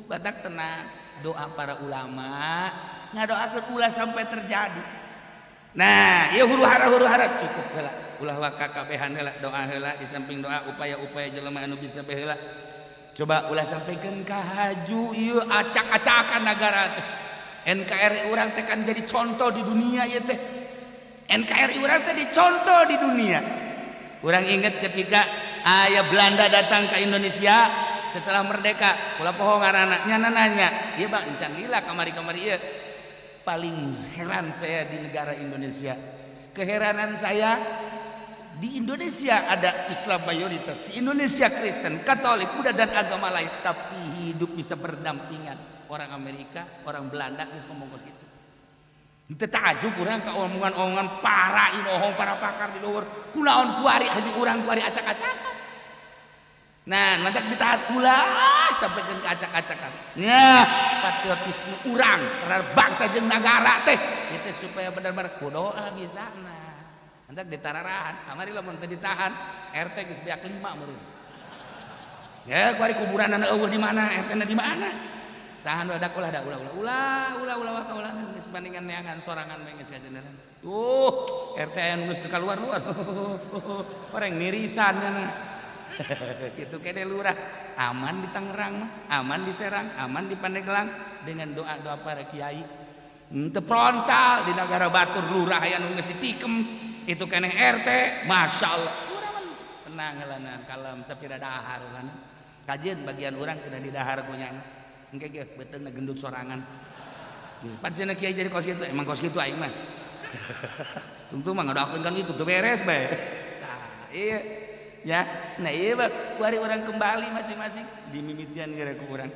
Batak tenang, doa para ulama ngadoakeun ulah sampai terjadi. Nah, ieu huru hara, huru hara cukup heula, ulah waka kabehan heula, doa heula. Di samping doa, upaya-upaya jelema anu bisa bae heula. Coba ulah sampaikan ka haju ieu acak-acakan negara teh. NKRI urang teh kan jadi contoh di dunia ieu teh. NKRI urang teh dicontoh di dunia. Urang inget ketika aya Belanda datang ke Indonesia setelah merdeka, ulah poho ngaranna, nya nanya, "Ieu Bang, encan lila kamari-kamari ieu." Paling heran saya di negara Indonesia. Keheranan saya di Indonesia ada Islam mayoritas, di Indonesia Kristen, Katolik, Buddha, dan agama lain, tapi hidup bisa berdampingan. Orang Amerika, orang Belanda geus ngomong kos kitu. Teu takjub urang ka omongan-omongan para inohong, para pakar di luhur. Kunaon kuari haji urang kuari acak-acakan? Nah, mantak ditahan ulah sampai jeung acak-acakan. Nah, patriotisme urang terhadap bangsa jeung nagara teh itu supaya benar-benar ku doa bisa. Nah, mantak ditararahan. Kamari lamun teu ditahan, RT geus beak 5 meureun. Ya, kuari kuburan euweuh di mana, RT na di mana? Tahan badak, ulah da, ulah, ulah, ulah, ulah, ulah, ulah, ulah, geus bandingan neangan sorangan bae geus kajeneran. Tuh, RT aya nu geus teu kaluar-luar. Orang nirisan nya. Gitu kene lurah. Aman di Tangerang mah, aman di Serang, aman di Pandeglang dengan doa-doa para kiai. Henteu frontal di negara batur lurah aya nu geus ditikem. Itu keneh RT, Masya Allah. Urang mah tenang heula, kalem sapira dahar heula. Kajian bagian urang kudu di dahar punya. Engke ge beuteungna gendut sorangan. Pan cenah kiai jadi kos kitu, emang kos kitu aing mah. Tentu mah ngadoakeun kan itu teu beres bae. Tah, iya. Ya, nah iya mah kuari urang kembali masing-masing dimimitian geura ku urang.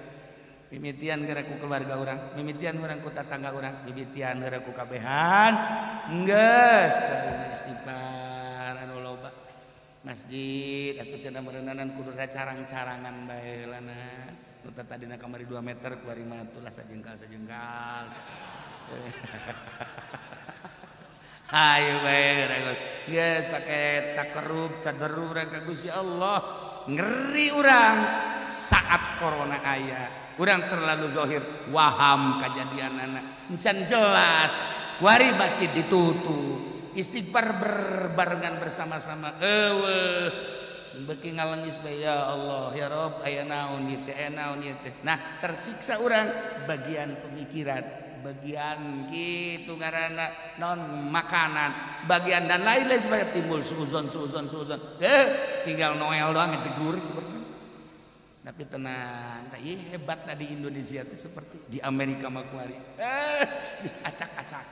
Mimitian geura ku keluarga urang, mimitian urang ku tatangga urang, mimitian geura ku kabehan. Geus istighfar anu loba. Masjid atuh cenah meureunanan kudu carang-carangan bae heulana. Nu tadina kamari 2 meter, kuari mah atuh sajengkal sajengkal. Hayu bae geus pake takarub tadarrub ka Gusti Allah. Ngeri urang saat corona aya. Urang terlalu zahir waham kajadianana. Encan jelas. Kuari masjid ditutup. Istighfar berbarengan bersama-sama. Eueuh. Beki ngalengis bae, "Ya Allah, ya Rob, aya naon ieu teh, aya naon ieu teh?" Nah, tersiksa urang bagian pemikiran, bagian gitu ngaranna non makanan, bagian dan lain-lain sebagainya, timbul suuzon, suuzon, suuzon. Eh, tinggal Noel doang ngejegur seperti. Tapi tenang, nah, iya hebat di Indonesia itu seperti di Amerika mah kuari. Eh, bisa acak-acak.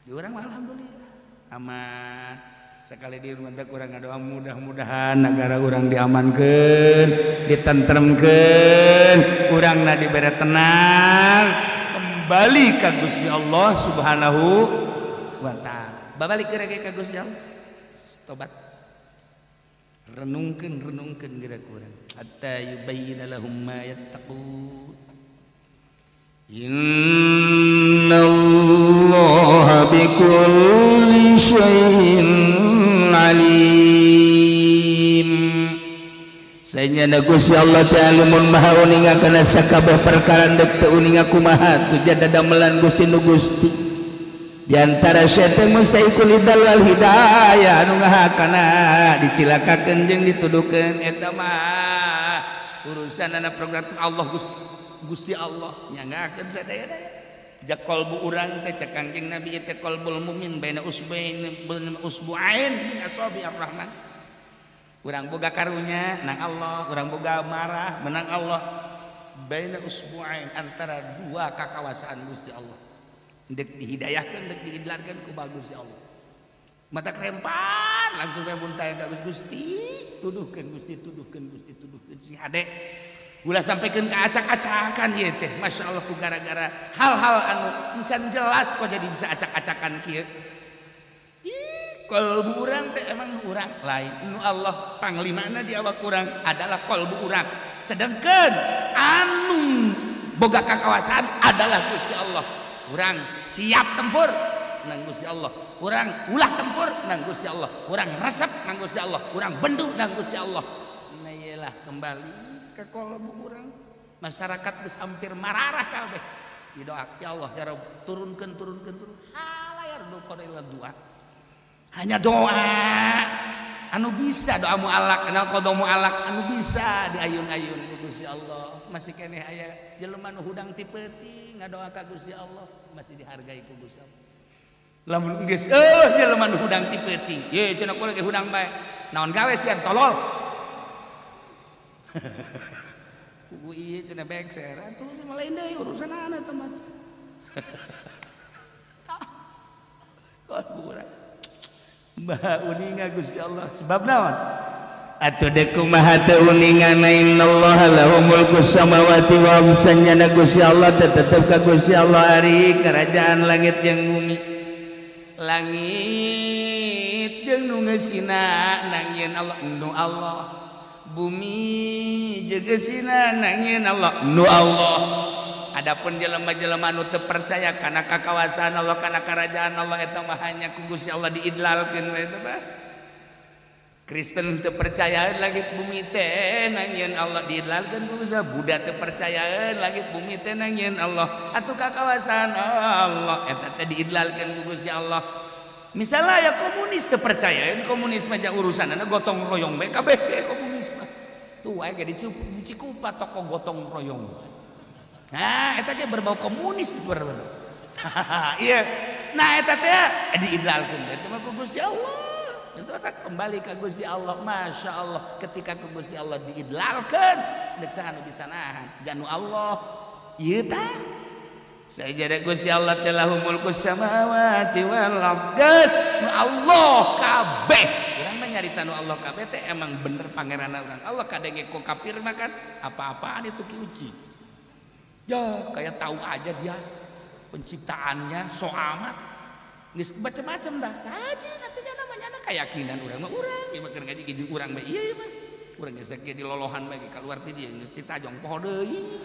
Di urang mah alhamdulillah aman. Sekali di rumah urang ngadoa mudah-mudahan negara urang diamankeun, ditentremkeun, urangna dibere tenang, kembali ka Gusti Allah Subhanahu wa taala. Babalik geura ka Gusti Allah. Tobat. Renungkeun, renungkeun geura ku urang. Hatta yubayyina lahum ma yattaqun. Innallaha bikulli syai'in alim. Sanyana Gusti Allah teh alimun, maha uninga kana sakabeh perkara. Dek teu uninga kumaha tuh jada damelan Gusti nu Gusti. Di antara syaitan mustahiqul idlal wal hidayah anu ngahakana dicilakakeun jeung dituduhkeun eta mah urusanana program Allah Gusti Allah nyanggakeun sadaya-daya. Jak qalbu urang teh cek Kangjeng Nabi teh qalbul mumin baina usbain usbu'ain min asabi ar-rahman. Urang boga karunya nang Allah, urang boga marah menang Allah. Baina usbu'ain antara dua kakawasaan Gusti Allah. Dek dihidayahkeun dek diidlankeun ku bagus ya Allah. Mata krempan langsung we muntah ka Gusti, tuduhkeun Gusti, tuduhkeun Gusti, tuduhkeun si hade. Ulah sampaikan ke acak-acakan ieu teh. Masya Allah ku gara-gara hal-hal anu encan jelas kok jadi bisa acak-acakan kieu. Ih, kolbu urang teh emang nu urang lain. Nu Allah panglimana di awak urang adalah kolbu urang. Sedangkan anu boga kakawasaan adalah Gusti Allah. Urang siap tempur nang Gusti Allah. Urang ulah tempur nang Gusti Allah. Urang resep nang Gusti Allah. Urang bendu nang Gusti Allah. Nah iyalah kembali ke kolbu urang. Masyarakat geus hampir mararah kabeh. Didoa, ya Allah ya Rabb, turunkeun turunkeun turun. Halayar doa doa. Hanya doa anu bisa doa mualak, anu qada mualak anu bisa diayun-ayun ku Gusti Allah. Masih keneh aya jelema nu hudang ti peuting ngadoa ka Gusti Allah, masih dihargai ku Gusti Allah. Lamun geus jelema nu hudang ti peuting, ye cenah kula ge hudang bae. Naon gawe sia tolol. Kuku ieu cenah bekser, atuh mah lain deui urusanana eta mah. Kolbu urang. Maha uninga Gusti Allah sebab naon? Atuh deuk kumaha teu uningana innallaha lahu mulku samawati wal sanyana Gusti Allah teh tetep ka Gusti Allah ari kerajaan langit jeung bumi. Langit jeung nu ngeusina nangieun Allah nu Allah. Bumi jeung geusina nangieun Allah nu Allah. Adapun jelema-jelema nu teu percaya kana kakawasaan Allah kana kerajaan Allah eta mah hanya ku Gusti Allah diidlalkeun we eta mah. Kristen teu percaya langit bumi teh nangieun Allah diidlalkeun ku Gusti Allah. Buddha teu percaya langit bumi teh nangieun Allah atuh kakawasaan Allah eta teh diidlalkeun ku Gusti Allah. Misalnya ya komunis teu percaya komunis mah urusanana gotong royong bae kabeh ge komunis mah. Tuh wae ge di Cikupa toko gotong royong. Nah, eta ge berbau komunis bener. Iya. Nah, eta teh diidlalkeun eta mah ku Gusti Allah. Itu teh kembali ka Gusti Allah. Masya Allah, ketika ku Gusti Allah diidlalkeun, deuk saha nu bisa nahan? Janu Allah. Ieu tah. Sajada Gusti Allah teh lahu mulku samawati wal ardh. Geus nu Allah kabeh. Urang mah nyarita nu Allah kabeh teh emang bener pangeranna urang. Allah kadenge ku kafir mah kan apa-apaan itu Ki Uci. Ya kayak tahu aja dia penciptaannya so amat. Geus macam-macam dah. Ngaji nanti namanya anak keyakinan urang mah urang ieu mah keur ngaji ge urang mah ieu mah. Urang geus ge di lolohan bae keluar ti dieu geus ditajong poho deui.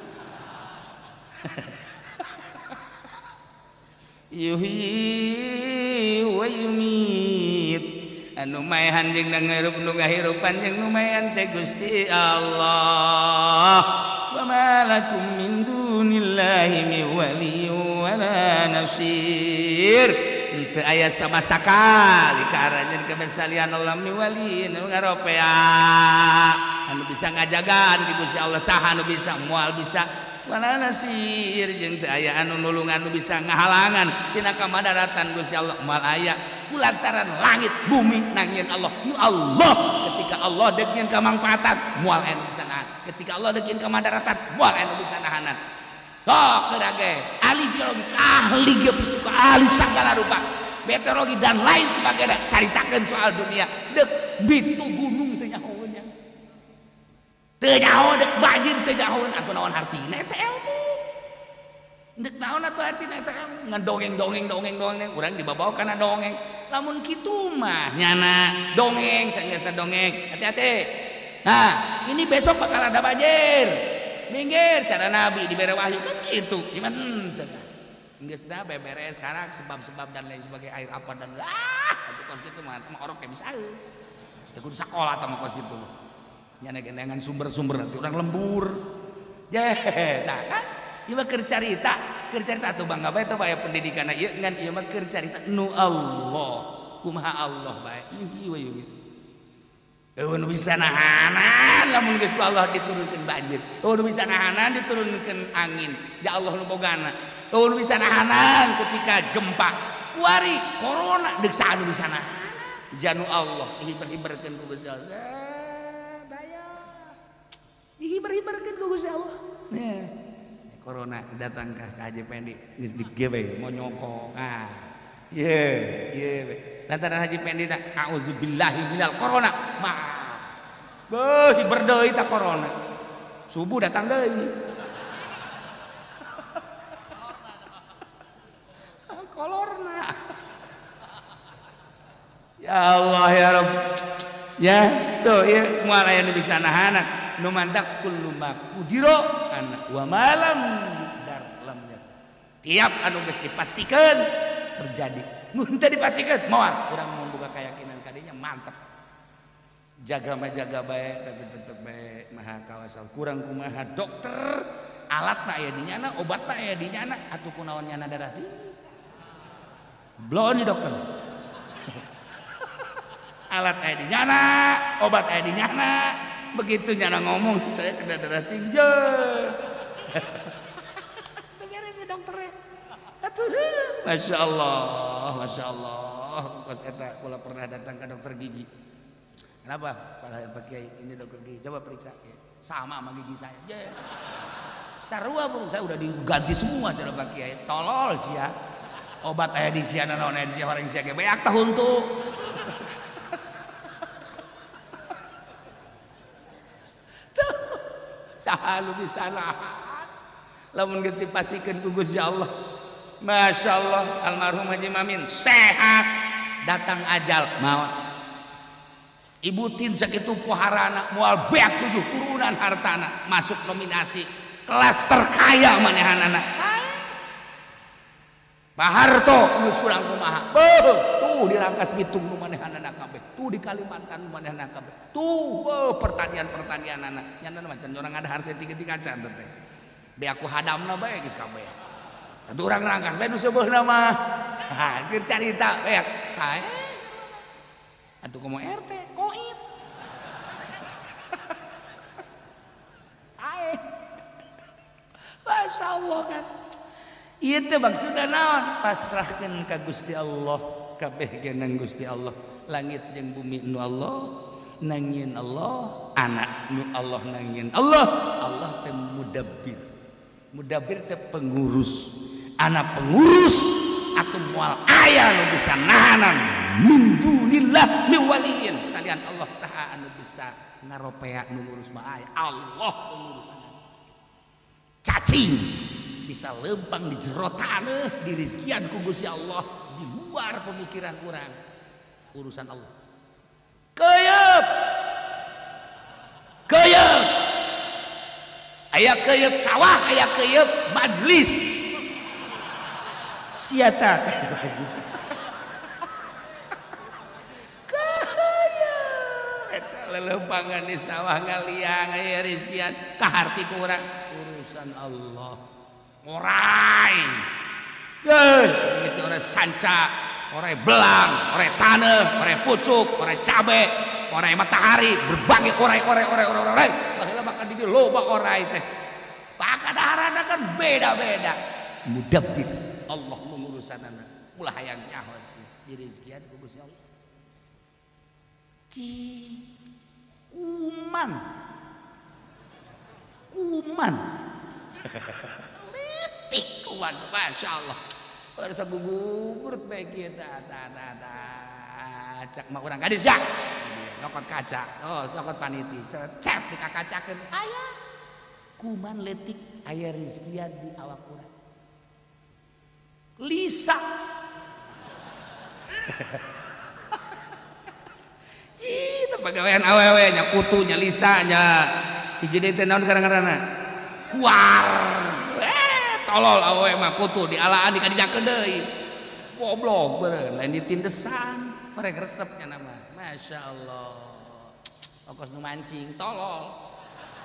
Yuhyi wa yumit anu maehan jeung nangeurup nu ngahirupan jeung nu maehan teh Gusti Allah. Wa ma lakum min dunillahi min waliyyin wala nasir. Teu aya sama sakali ka aranjeun kabesalian Allah min waliyin nu ngaropea anu bisa ngajagaan di Gusti Allah saha anu bisa moal bisa wala nasir jeung teu aya anu nulungan nu bisa ngahalangan tina kamadaratan Gusti Allah moal aya kulantaran langit bumi nangieun Allah nu Allah. Ketika Allah deuk nyieun kamangfaatan moal aya nu bisa nahan, ketika Allah deuk nyieun kamadaratan moal aya nu bisa nahanan. Sok geura ge ahli biologi, ahli geofisika, ahli sagala rupa, meteorologi dan lain sebagainya caritakeun soal dunia deuk bitu gunung teu nyahoeun nya teu nyaho deuk banjir teu nyahoeun atuh naon hartina eta ilmu deuk naon atuh hartina eta ilmu ngan dongeng dongeng dongeng dongeng urang dibabawa kana dongeng. Lamun kitu mah nyana dongeng saenggeusna dongeng hati-hati. Nah ini besok bakal ada banjir minggir cara Nabi dibere wahyu kan gitu gimana henteu geus dah beberes sekarang sebab-sebab dan lain sebagainya air apa dan atuh kos kitu mah orok kayak bisa teu kudu sakola tah mah kos kitu nyana gendengan sumber-sumber nanti orang lembur. Jeh, nah kan ieu mah keur carita Keur carita atuh bangga bae teh aya pendidikan ieu ngan ieu mah keur carita nu Allah. Kumaha Allah bae. Ieu ieu. Eueun bisa nahanan lamun geus ku Allah diturunkeun banjir. Eueun bisa nahanan diturunkeun angin. Ya Allah nu bogana. Eueun bisa nahanan ketika gempa. Kuari corona deuk saha nu bisa nahanan. Janu Allah dihiber-hiberkeun ku Gusti Allah. Daya. Dihiber-hiberkeun ku Gusti Allah. Yeah. Corona datang ka Haji Pendi geus digewe monyoko. Ah. Ye, ye. Lantaran Haji Pendi da auzubillahi minal corona. Maaf. Beuh hiber deui ta corona. Subuh datang deui. Kolorna. Ya Allah ya Rabb. Ya, tuh ieu moal aya nu bisa nahanan. Nu mantak kullu ma qudira ana wa malam dar lam yakun. Tiap anu geus dipastikan terjadi. Mun teu dipastikan moal urang mun boga keyakinan kadinya mantep. Jaga mah jaga bae tapi tetep bae maha kawasa. Kurang kumaha dokter alatna aya di nyana, obatna aya di nyana, atuh kunaon nyana darah tinggi. Bloon di dokter. Alat aya di nyana, obat aya di nyana. Begitu nyana ngomong saya kena darah tinggi. Itu beres ya dokternya. Atuh, Masya Allah, Masya Allah. Kos eta kula pernah datang ke dokter gigi. Kenapa Pak Kiai? Ini dokter gigi, coba periksa. Sama sama gigi saya. Yeah. Sarua bro, saya udah diganti semua cara Pak Kiai. Tolol sih ya. Obat aya di sia naon aya di sia orang sia ge beak tahun tuh. Saha nu bisa nahan lamun geus dipastikeun ku Gusti Allah. Masya Allah, almarhum Haji Mamin sehat, datang ajal maut. Ibu Tin sakitu poharana moal beak 7 turunan hartana masuk nominasi kelas terkaya manehanana. Pak Harto geus kurang kumaha. Beuh, tuh di Rangkas Bitung nu manehanana kabeh, tuh di Kalimantan nu manehanana kabeh. Tuh pertanian-pertanianana. Nyana mah can urang ada harsa tiga-tiga can teh. Be aku hadamna bae geus kabeh. Atuh urang Rangkas bae nu seubeurna mah. Ha, keur carita beak. Hae. Atuh komo RT koit. Ae. Masya Allah kan. Ieu teh maksudna naon? Pasrahkeun ka Gusti Allah, kabeh geneng Gusti Allah. Langit jeung bumi nu Allah, nangieun Allah, anak nu Allah nangieun Allah. Allah teh mudabbir. Mudabbir teh pengurus. Anak pengurus atuh moal aya nu bisa nahanan min dunillah min waliyin. Salian Allah saha anu bisa ngaropea nu ngurus mah aya. Allah pengurus. Cacing bisa lempang di jero taneuh dirizkian ku Gusti Allah di luar pemikiran urang, urusan Allah. Keyep keyep aya keyep sawah, aya keyep majlis siata. Keyep eta lelempangan di sawah ngaliang aya rizkian kaharti ku urang, urusan Allah. Orai, gitu orai sanca, orai belang, orai tanah, orai pucuk, orai cabe, orai matahari, berbagai orai, orai, orai, orai, orai. Baheula makan di loba orai teh. Pakadaharana kan beda-beda. Mudabbir Allah mengurusanana. Ulah hayang nyaho sih dirizkian ku Gusti Allah. Ci kuman. Kuman. Kuman, Masya Allah. Harus gugur bae kieu ta ta ta ta. Cak mah urang gadis ya. Nyokot kaca. Oh, nyokot paniti. Cep dikakacakeun. Aya kuman leutik aya rizkian di awak urang. Lisa. Cih, teh pagawean awewe nya kutu nya Lisa nya. Hiji deui teh naon ngaranna? Kuar. Tolol awewe mah kutu dialaan dikadijakeun deui. Goblok beureun, lain ditindesan, merek resepnya nama. Masya Allah. Okos nu mancing tolol.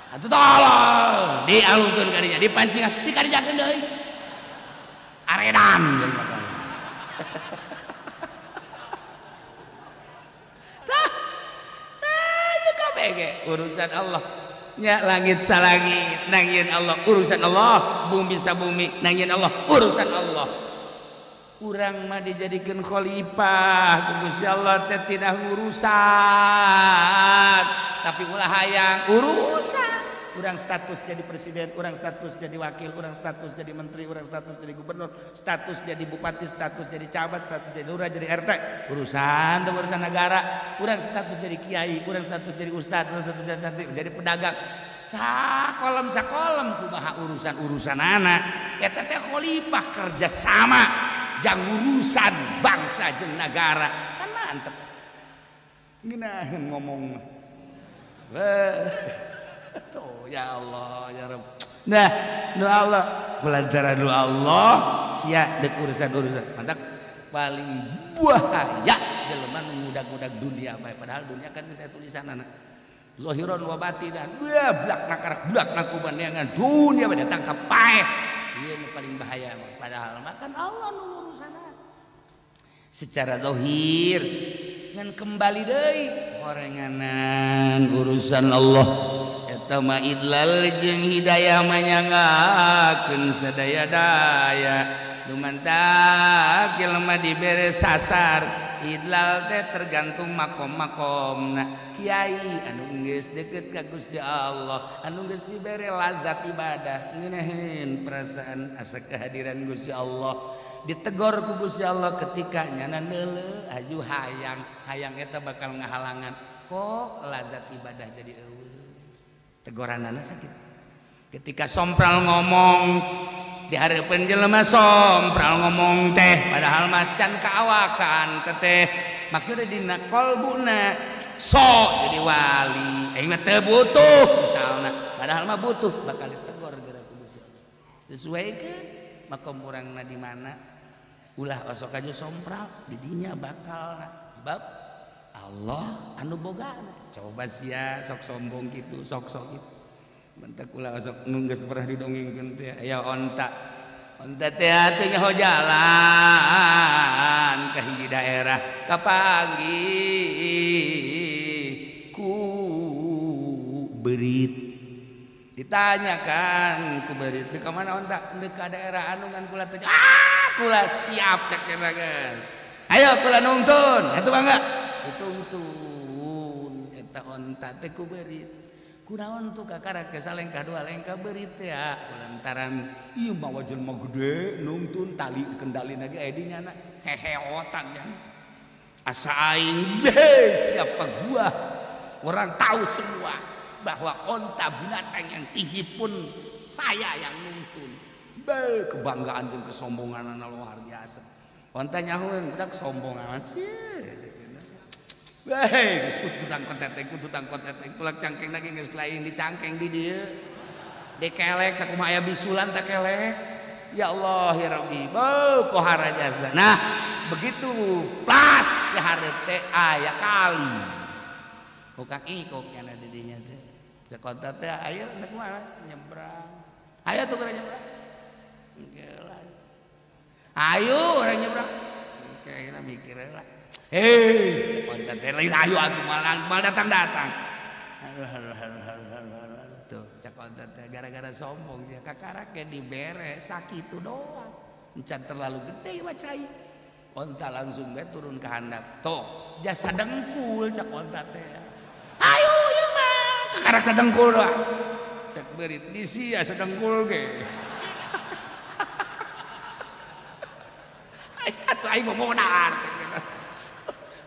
Atuh tolol, dialungkeun kadinya, dipancing, dikadijakeun deui. Aredan jelema. Tah. Tah ieu kabeh ge urusan Allah. Nya langit salangit nangieun Allah, urusan Allah. Bumi sabumi nangieun Allah, urusan Allah. Urang mah dijadikeun khalifah ku Gusti Allah teh tina urusan, tapi ulah hayang urusan. Urang status jadi presiden, urang status jadi wakil, urang status jadi menteri, urang status jadi gubernur, status jadi bupati, status jadi camat, status jadi lurah, jadi RT, urusan tuh urusan negara. Urang status jadi kiai, urang status jadi ustad, urang status jadi santri, jadi pedagang. Sakolem sakolem kumaha urusan-urusan anak. Eta teh khalifah kerja sama jang urusan bangsa jeung negara. Kan mantep. Ngeunaheun ngomong. Tuh ya Allah ya Rabb. Nah, nu Allah kulantaran nu Allah sia deuk urusan-urusan. Mantap paling bahaya jelema nu ngudag-ngudag dunia bae, padahal dunia kan geus aya tulisanana. Zahiran wa batinan. Wah, blak nakarak blak nakuban neangan dunia bae datang ka paeh. Ieu nu paling bahaya mah. Padahal mah kan Allah nu ngurusanna. Secara zahir ngan kembali deui horenganan urusan Allah. Eta mah idlal jeung hidayah manyangakeun sadaya daya. Lumantak jelema dibere sasar idlal teh tergantung makom-makomna. Kiai anu geus deket ka Gusti Allah, anu geus dibere lazat ibadah, ngeunaheun perasaan asa kehadiran Gusti Allah. Ditegor ku Gusti Allah ketika nyana neuleuh aju hayang, hayang eta bakal ngahalangan kok lazat ibadah jadi eueuh. Tegoranana sakit. Ketika sompral ngomong di hareupeun jelema sompral ngomong teh padahal macan kaawakan teteh maksudnya dina kolbuna sok jadi wali aing mah teu butuh misalna, padahal mah butuh bakal ditegor geura ku Gusti Allah. Sesuaikeun makom urangna di mana, ulah osok aja sompral didinya bakal sebab Allah anu bogana. Coba sia sok sombong gitu, sok-sok gitu. Bentak ulah osok nu geus pernah didongengkeun teh aya onta. Onta teh atuh nyaho jalan ka hiji daerah kapanggih ku berit. Ditanyakan ku berit ka mana onta? Deuk ka daerah anu ngan kula teh. Ah, kula siap cek teh geus. Ayo kula nungtun, atuh mangga. Dituntun eta onta teh ku berit. Kunaon tuh kakarak ke salengkah dua lengkah berit teh ya lantaran ieu mah jelema gede nungtun tali kendali lagi aya di nyana heheotan ya. Asa aing be siapa gua, orang tahu semua bahwa onta binatang yang tinggi pun saya yang nungtun. Be kebanggaan jeung kesombongan luar biasa. Onta nyahueun budak sombong amat sih. Hei, geus tutang konteteng, tutang konteteng, tulak cangkeng lagi geus lain dicangkeng di dieu. Dikelek sakumaha aya bisulan tak kelek. Ya Allah ya Rabbi, beuh pohara jasa. Nah, begitu plas di hareup teh aya kali. Buka ikok nya di dinya teh. Cek onta teh ayo nek mana nyebrang. Ayo tuh geura nyebrang. Geula. Ayo urang nyebrang. Kayaknya mikir lah. Hei, onta teh lain ayo atuh mal datang-datang. Aduh aduh aduh aduh. Tuh, cek onta teh gara-gara sombong sia kakarak ge dibere sakitu doang. Encan terlalu gede mah cai. Onta langsung bae turun ke handap. Tuh, jasa dengkul cek onta teh. Ayo ieu mah kakarak sadengkul doang. Cek berit di sia sadengkul ge. Atuh aing mah modar cek.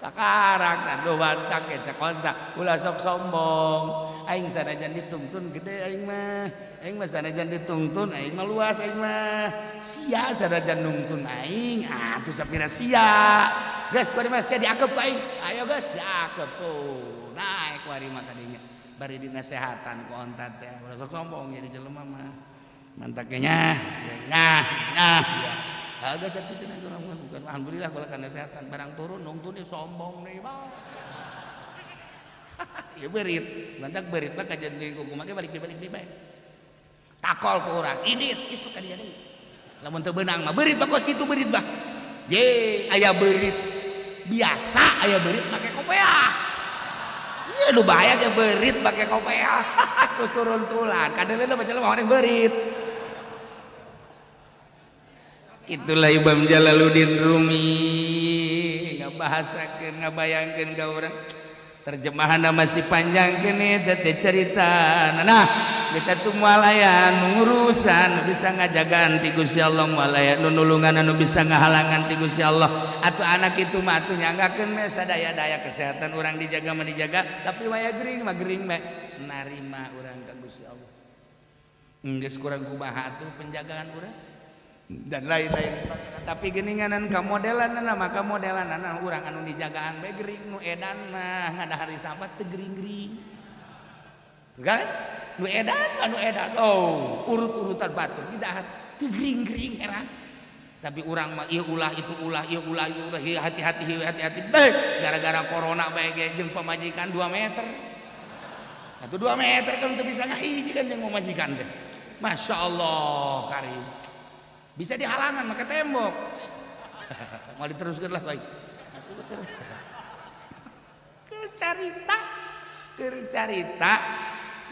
Kakarak dan do bantang ge cek onta ulah sok sombong. Aing sanajan ditungtun gede aing mah. Aing mah sanajan ditungtun aing mah luas aing mah. Sia sanajan nungtun aing atuh sapira sia. Geus kuari mah sia diakep ku aing. Ayo geus diakep tuh. Naik kuari mah tadinya. Bari dinasehatan ku onta teh ulah sok sombong jadi jelema mah. Mantak ge nyah nyah nyah. Agak satu cenah urang masukan. Alhamdulillah kula kana kesehatan. Barang turun nungtun sombong deui mah. Ya berit, mantak berit mah kajian deui ku kumaha balik deui bae. Takol ku urang, idit isuk ka dia deui. Lamun teu beunang mah beurit mah kos kitu beurit bah. Ye, aya beurit biasa, aya beurit make kopeah. Ieu nu bahaya ge beurit make kopeah. Susuruntulan. Kadeuleuna mah jelema orang beurit. Itulah Imam Jalaluddin Rumi ngabahasakeun ngabayangkeun ka urang. Terjemahan masih panjang kene teh cerita. Nah, bisa tuh moal aya nu ngurusan, bisa ngajagaan ti Gusti Allah, moal aya nu nulungan anu bisa ngahalangan ti Gusti Allah. Atuh anak itu mah atuh nyanggakeun we sadaya-daya kesehatan urang dijaga mah dijaga, tapi waya gering mah gering we narima urang ka Gusti Allah. Geus kurang kumaha atuh penjagaan urang dan lain-lain sebagainya. Tapi geuninganan ka modelanna maka modelanna urang anu dijagaan bae gering, nu edan mah ngadahar sampah teu gering-gering. Kan? Nu edan mah nu edan. Oh, urut-urutan batur didahar teu gering-gering heran. Tapi urang mah ieu ulah itu ulah, ieu ulah ieu ulah, ieu hati-hati, ieu hati-hati. Bae gara-gara corona bae ge jeung pamajikan 2 meter. Atuh 2 meter kan teu bisa ngahiji kan jeung pamajikan teh. Masya Allah karim. Bisa dihalangan maka tembok. Mau diteruskan lah baik. Kercarita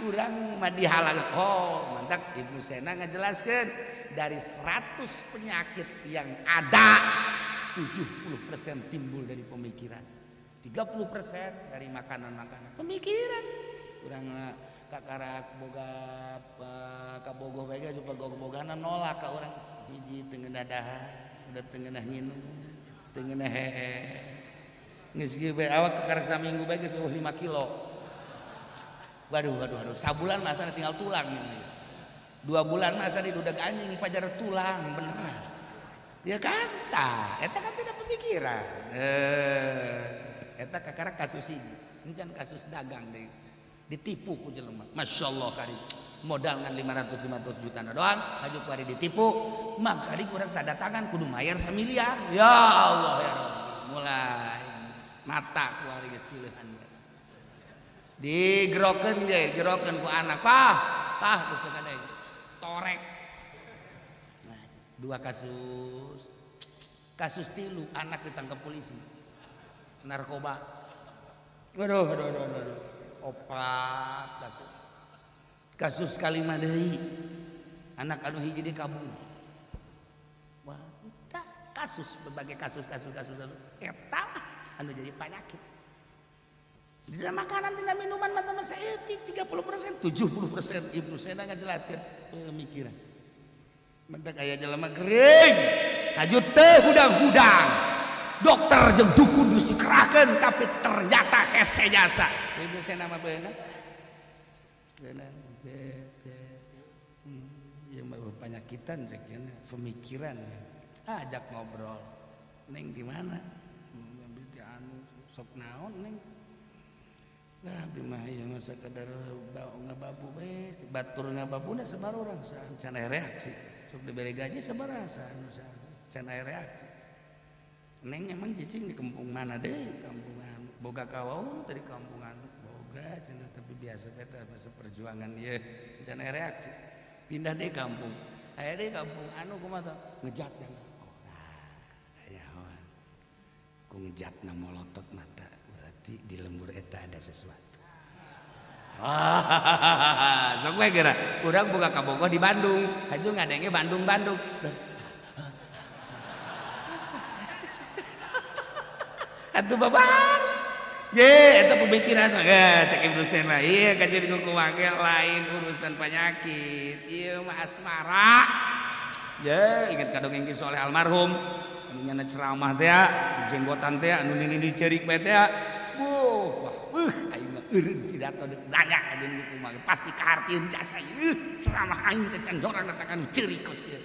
kurang mah dihalangan. Oh, mantap Ibnu Sena ngejelaskan dari 100 penyakit yang ada 70% timbul dari pemikiran, 30% dari makanan-makanan. Pemikiran kurang kakarak boga kabogoh bae ge boga-bogana nolak ka urang hiji teu ngeunah dahar, udah teu ngeunah nginum, teu ngeunah hees. Geus kieu bae awak kakarak saminggu bae geus eueuh 5 kilo. Waduh waduh waduh, sabulan mah asana tinggal tulang ini. 2 bulan mah asana didudag anjing pajar tulang beneran. Ya kan? Tah, eta kan tidak pemikiran. Eta kakarak kasus hiji, encan kasus dagang deui. Ditipu ku jelema. Masya Allah kari modal ngan 500 juta doang haju kuari ditipu, maka di kurang tanda tangan kudu mayar 1 miliar. Ya Allah ya Rabbi, mulai mata kuari geus cileuhan. Digerokeun ge, digerokeun ku anak, pah, pah geus teu kadeng. Torek. Nah, 2 kasus. Kasus 3 anak ditangkap polisi. Narkoba. Waduh, waduh, waduh, waduh. 4 kasus. Kasus kalima deui. Anak anu hiji di kabur. Wah, eta kasus berbagai kasus kasus kasus kasus. Eta anu jadi penyakit. Di dalam makanan, di dalam minuman mah mah saeutik 30%, 70% Ibnu Sena ngajelaskeun pemikiran. Mentak aya jelema gering, haju teu hudang-hudang. Dokter jeung dukun geus dikerahkeun tapi ternyata hese jasa. Ibnu Sena mah beunang. Beunang ieu mah penyakitan cek pemikiran. Ajak ngobrol. Neng di mana? Di anu sok naon neng? Lah abdi mah ieu mah sakadar ngababu bae, batur ngababuna sabar urang can aya reaksi. Sok dibere gaji sabaraha can aya reaksi. Neng emang cicing di kampung mana deh? Kampung anu boga kawaun tadi kampung anu boga cenah tapi biasa beta masa perjuangan ieu can aya reaksi. Pindah deh kampung. Aya deh kampung anu kumaha ngejat yang. Oh, nah aya hoan. Ku ngejatna molotot mata berarti di lembur eta ada sesuatu. Sok we geura. Urang boga kabogoh di Bandung. Haju ngadenge Bandung-Bandung. Atuh babar. Ye, eta pemikiran mah cek Ibnu Sena. Ieu kajian kumaha lain urusan penyakit. Ieu mah asmara. Ye, inget ka dongeng Ki Soleh almarhum. Anu nyana ceramah teh, jenggotan teh, anu nini cerik bae teh. Wah, aing mah eureun pidato deuk nanya ka jeung kumaha pasti kahartieun jasa ieu ceramah aing cecendorang datakan ceurik kos kieu.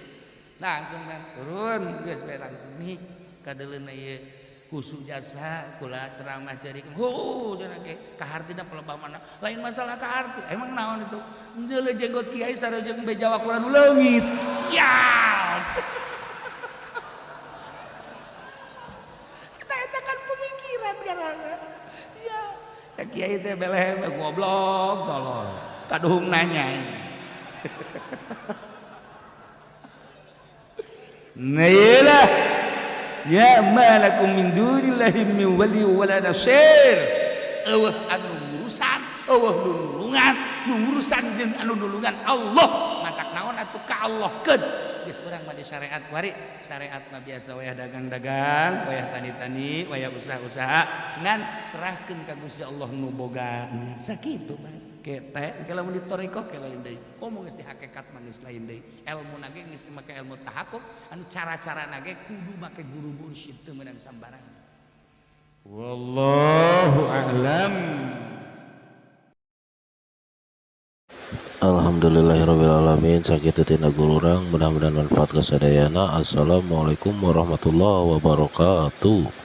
Langsung kan turun geus bae langsung nih kadeuleuna ieu khusus jasa kula ceramah ceurik. Heuh cenah ge kahartina pelebah mana lain masalah kaharti emang naon itu ndeuleu jenggot kiai sareng beja wakuran nu leungit sial. Eta kan pemikiran karana. Ya, cek kiai teh beleh goblok tolol. Kaduhung nanya. Nah iyalah ya malakum min dunillahi min wali wala nasir. Eueuh anu ngurusan, eueuh nu nulungan, nu ngurusan jeung anu nulungan Allah. Matak naon atuh ka Allahkeun. Geus urang mah di syariat wari, syariat mah biasa wayah dagang-dagang, wayah tani-tani, wayah usaha-usaha, ngan serahkeun ka Gusti Allah nu boga. Sakitu bae. Kete kalau mun di thoriqoh ke lain deui. Komo geus di hakikat mah geus lain deui. Elmu na ge geus make ilmu tahakkuk, anu cara-cara na ge kudu make guru mursyid teu meunang sambarangan. Wallahu a'lam. Alhamdulillahirabbil alamin, sakitu tina guru urang, mudah-mudahan manfaat kasadayana. Assalamualaikum warahmatullahi wabarakatuh.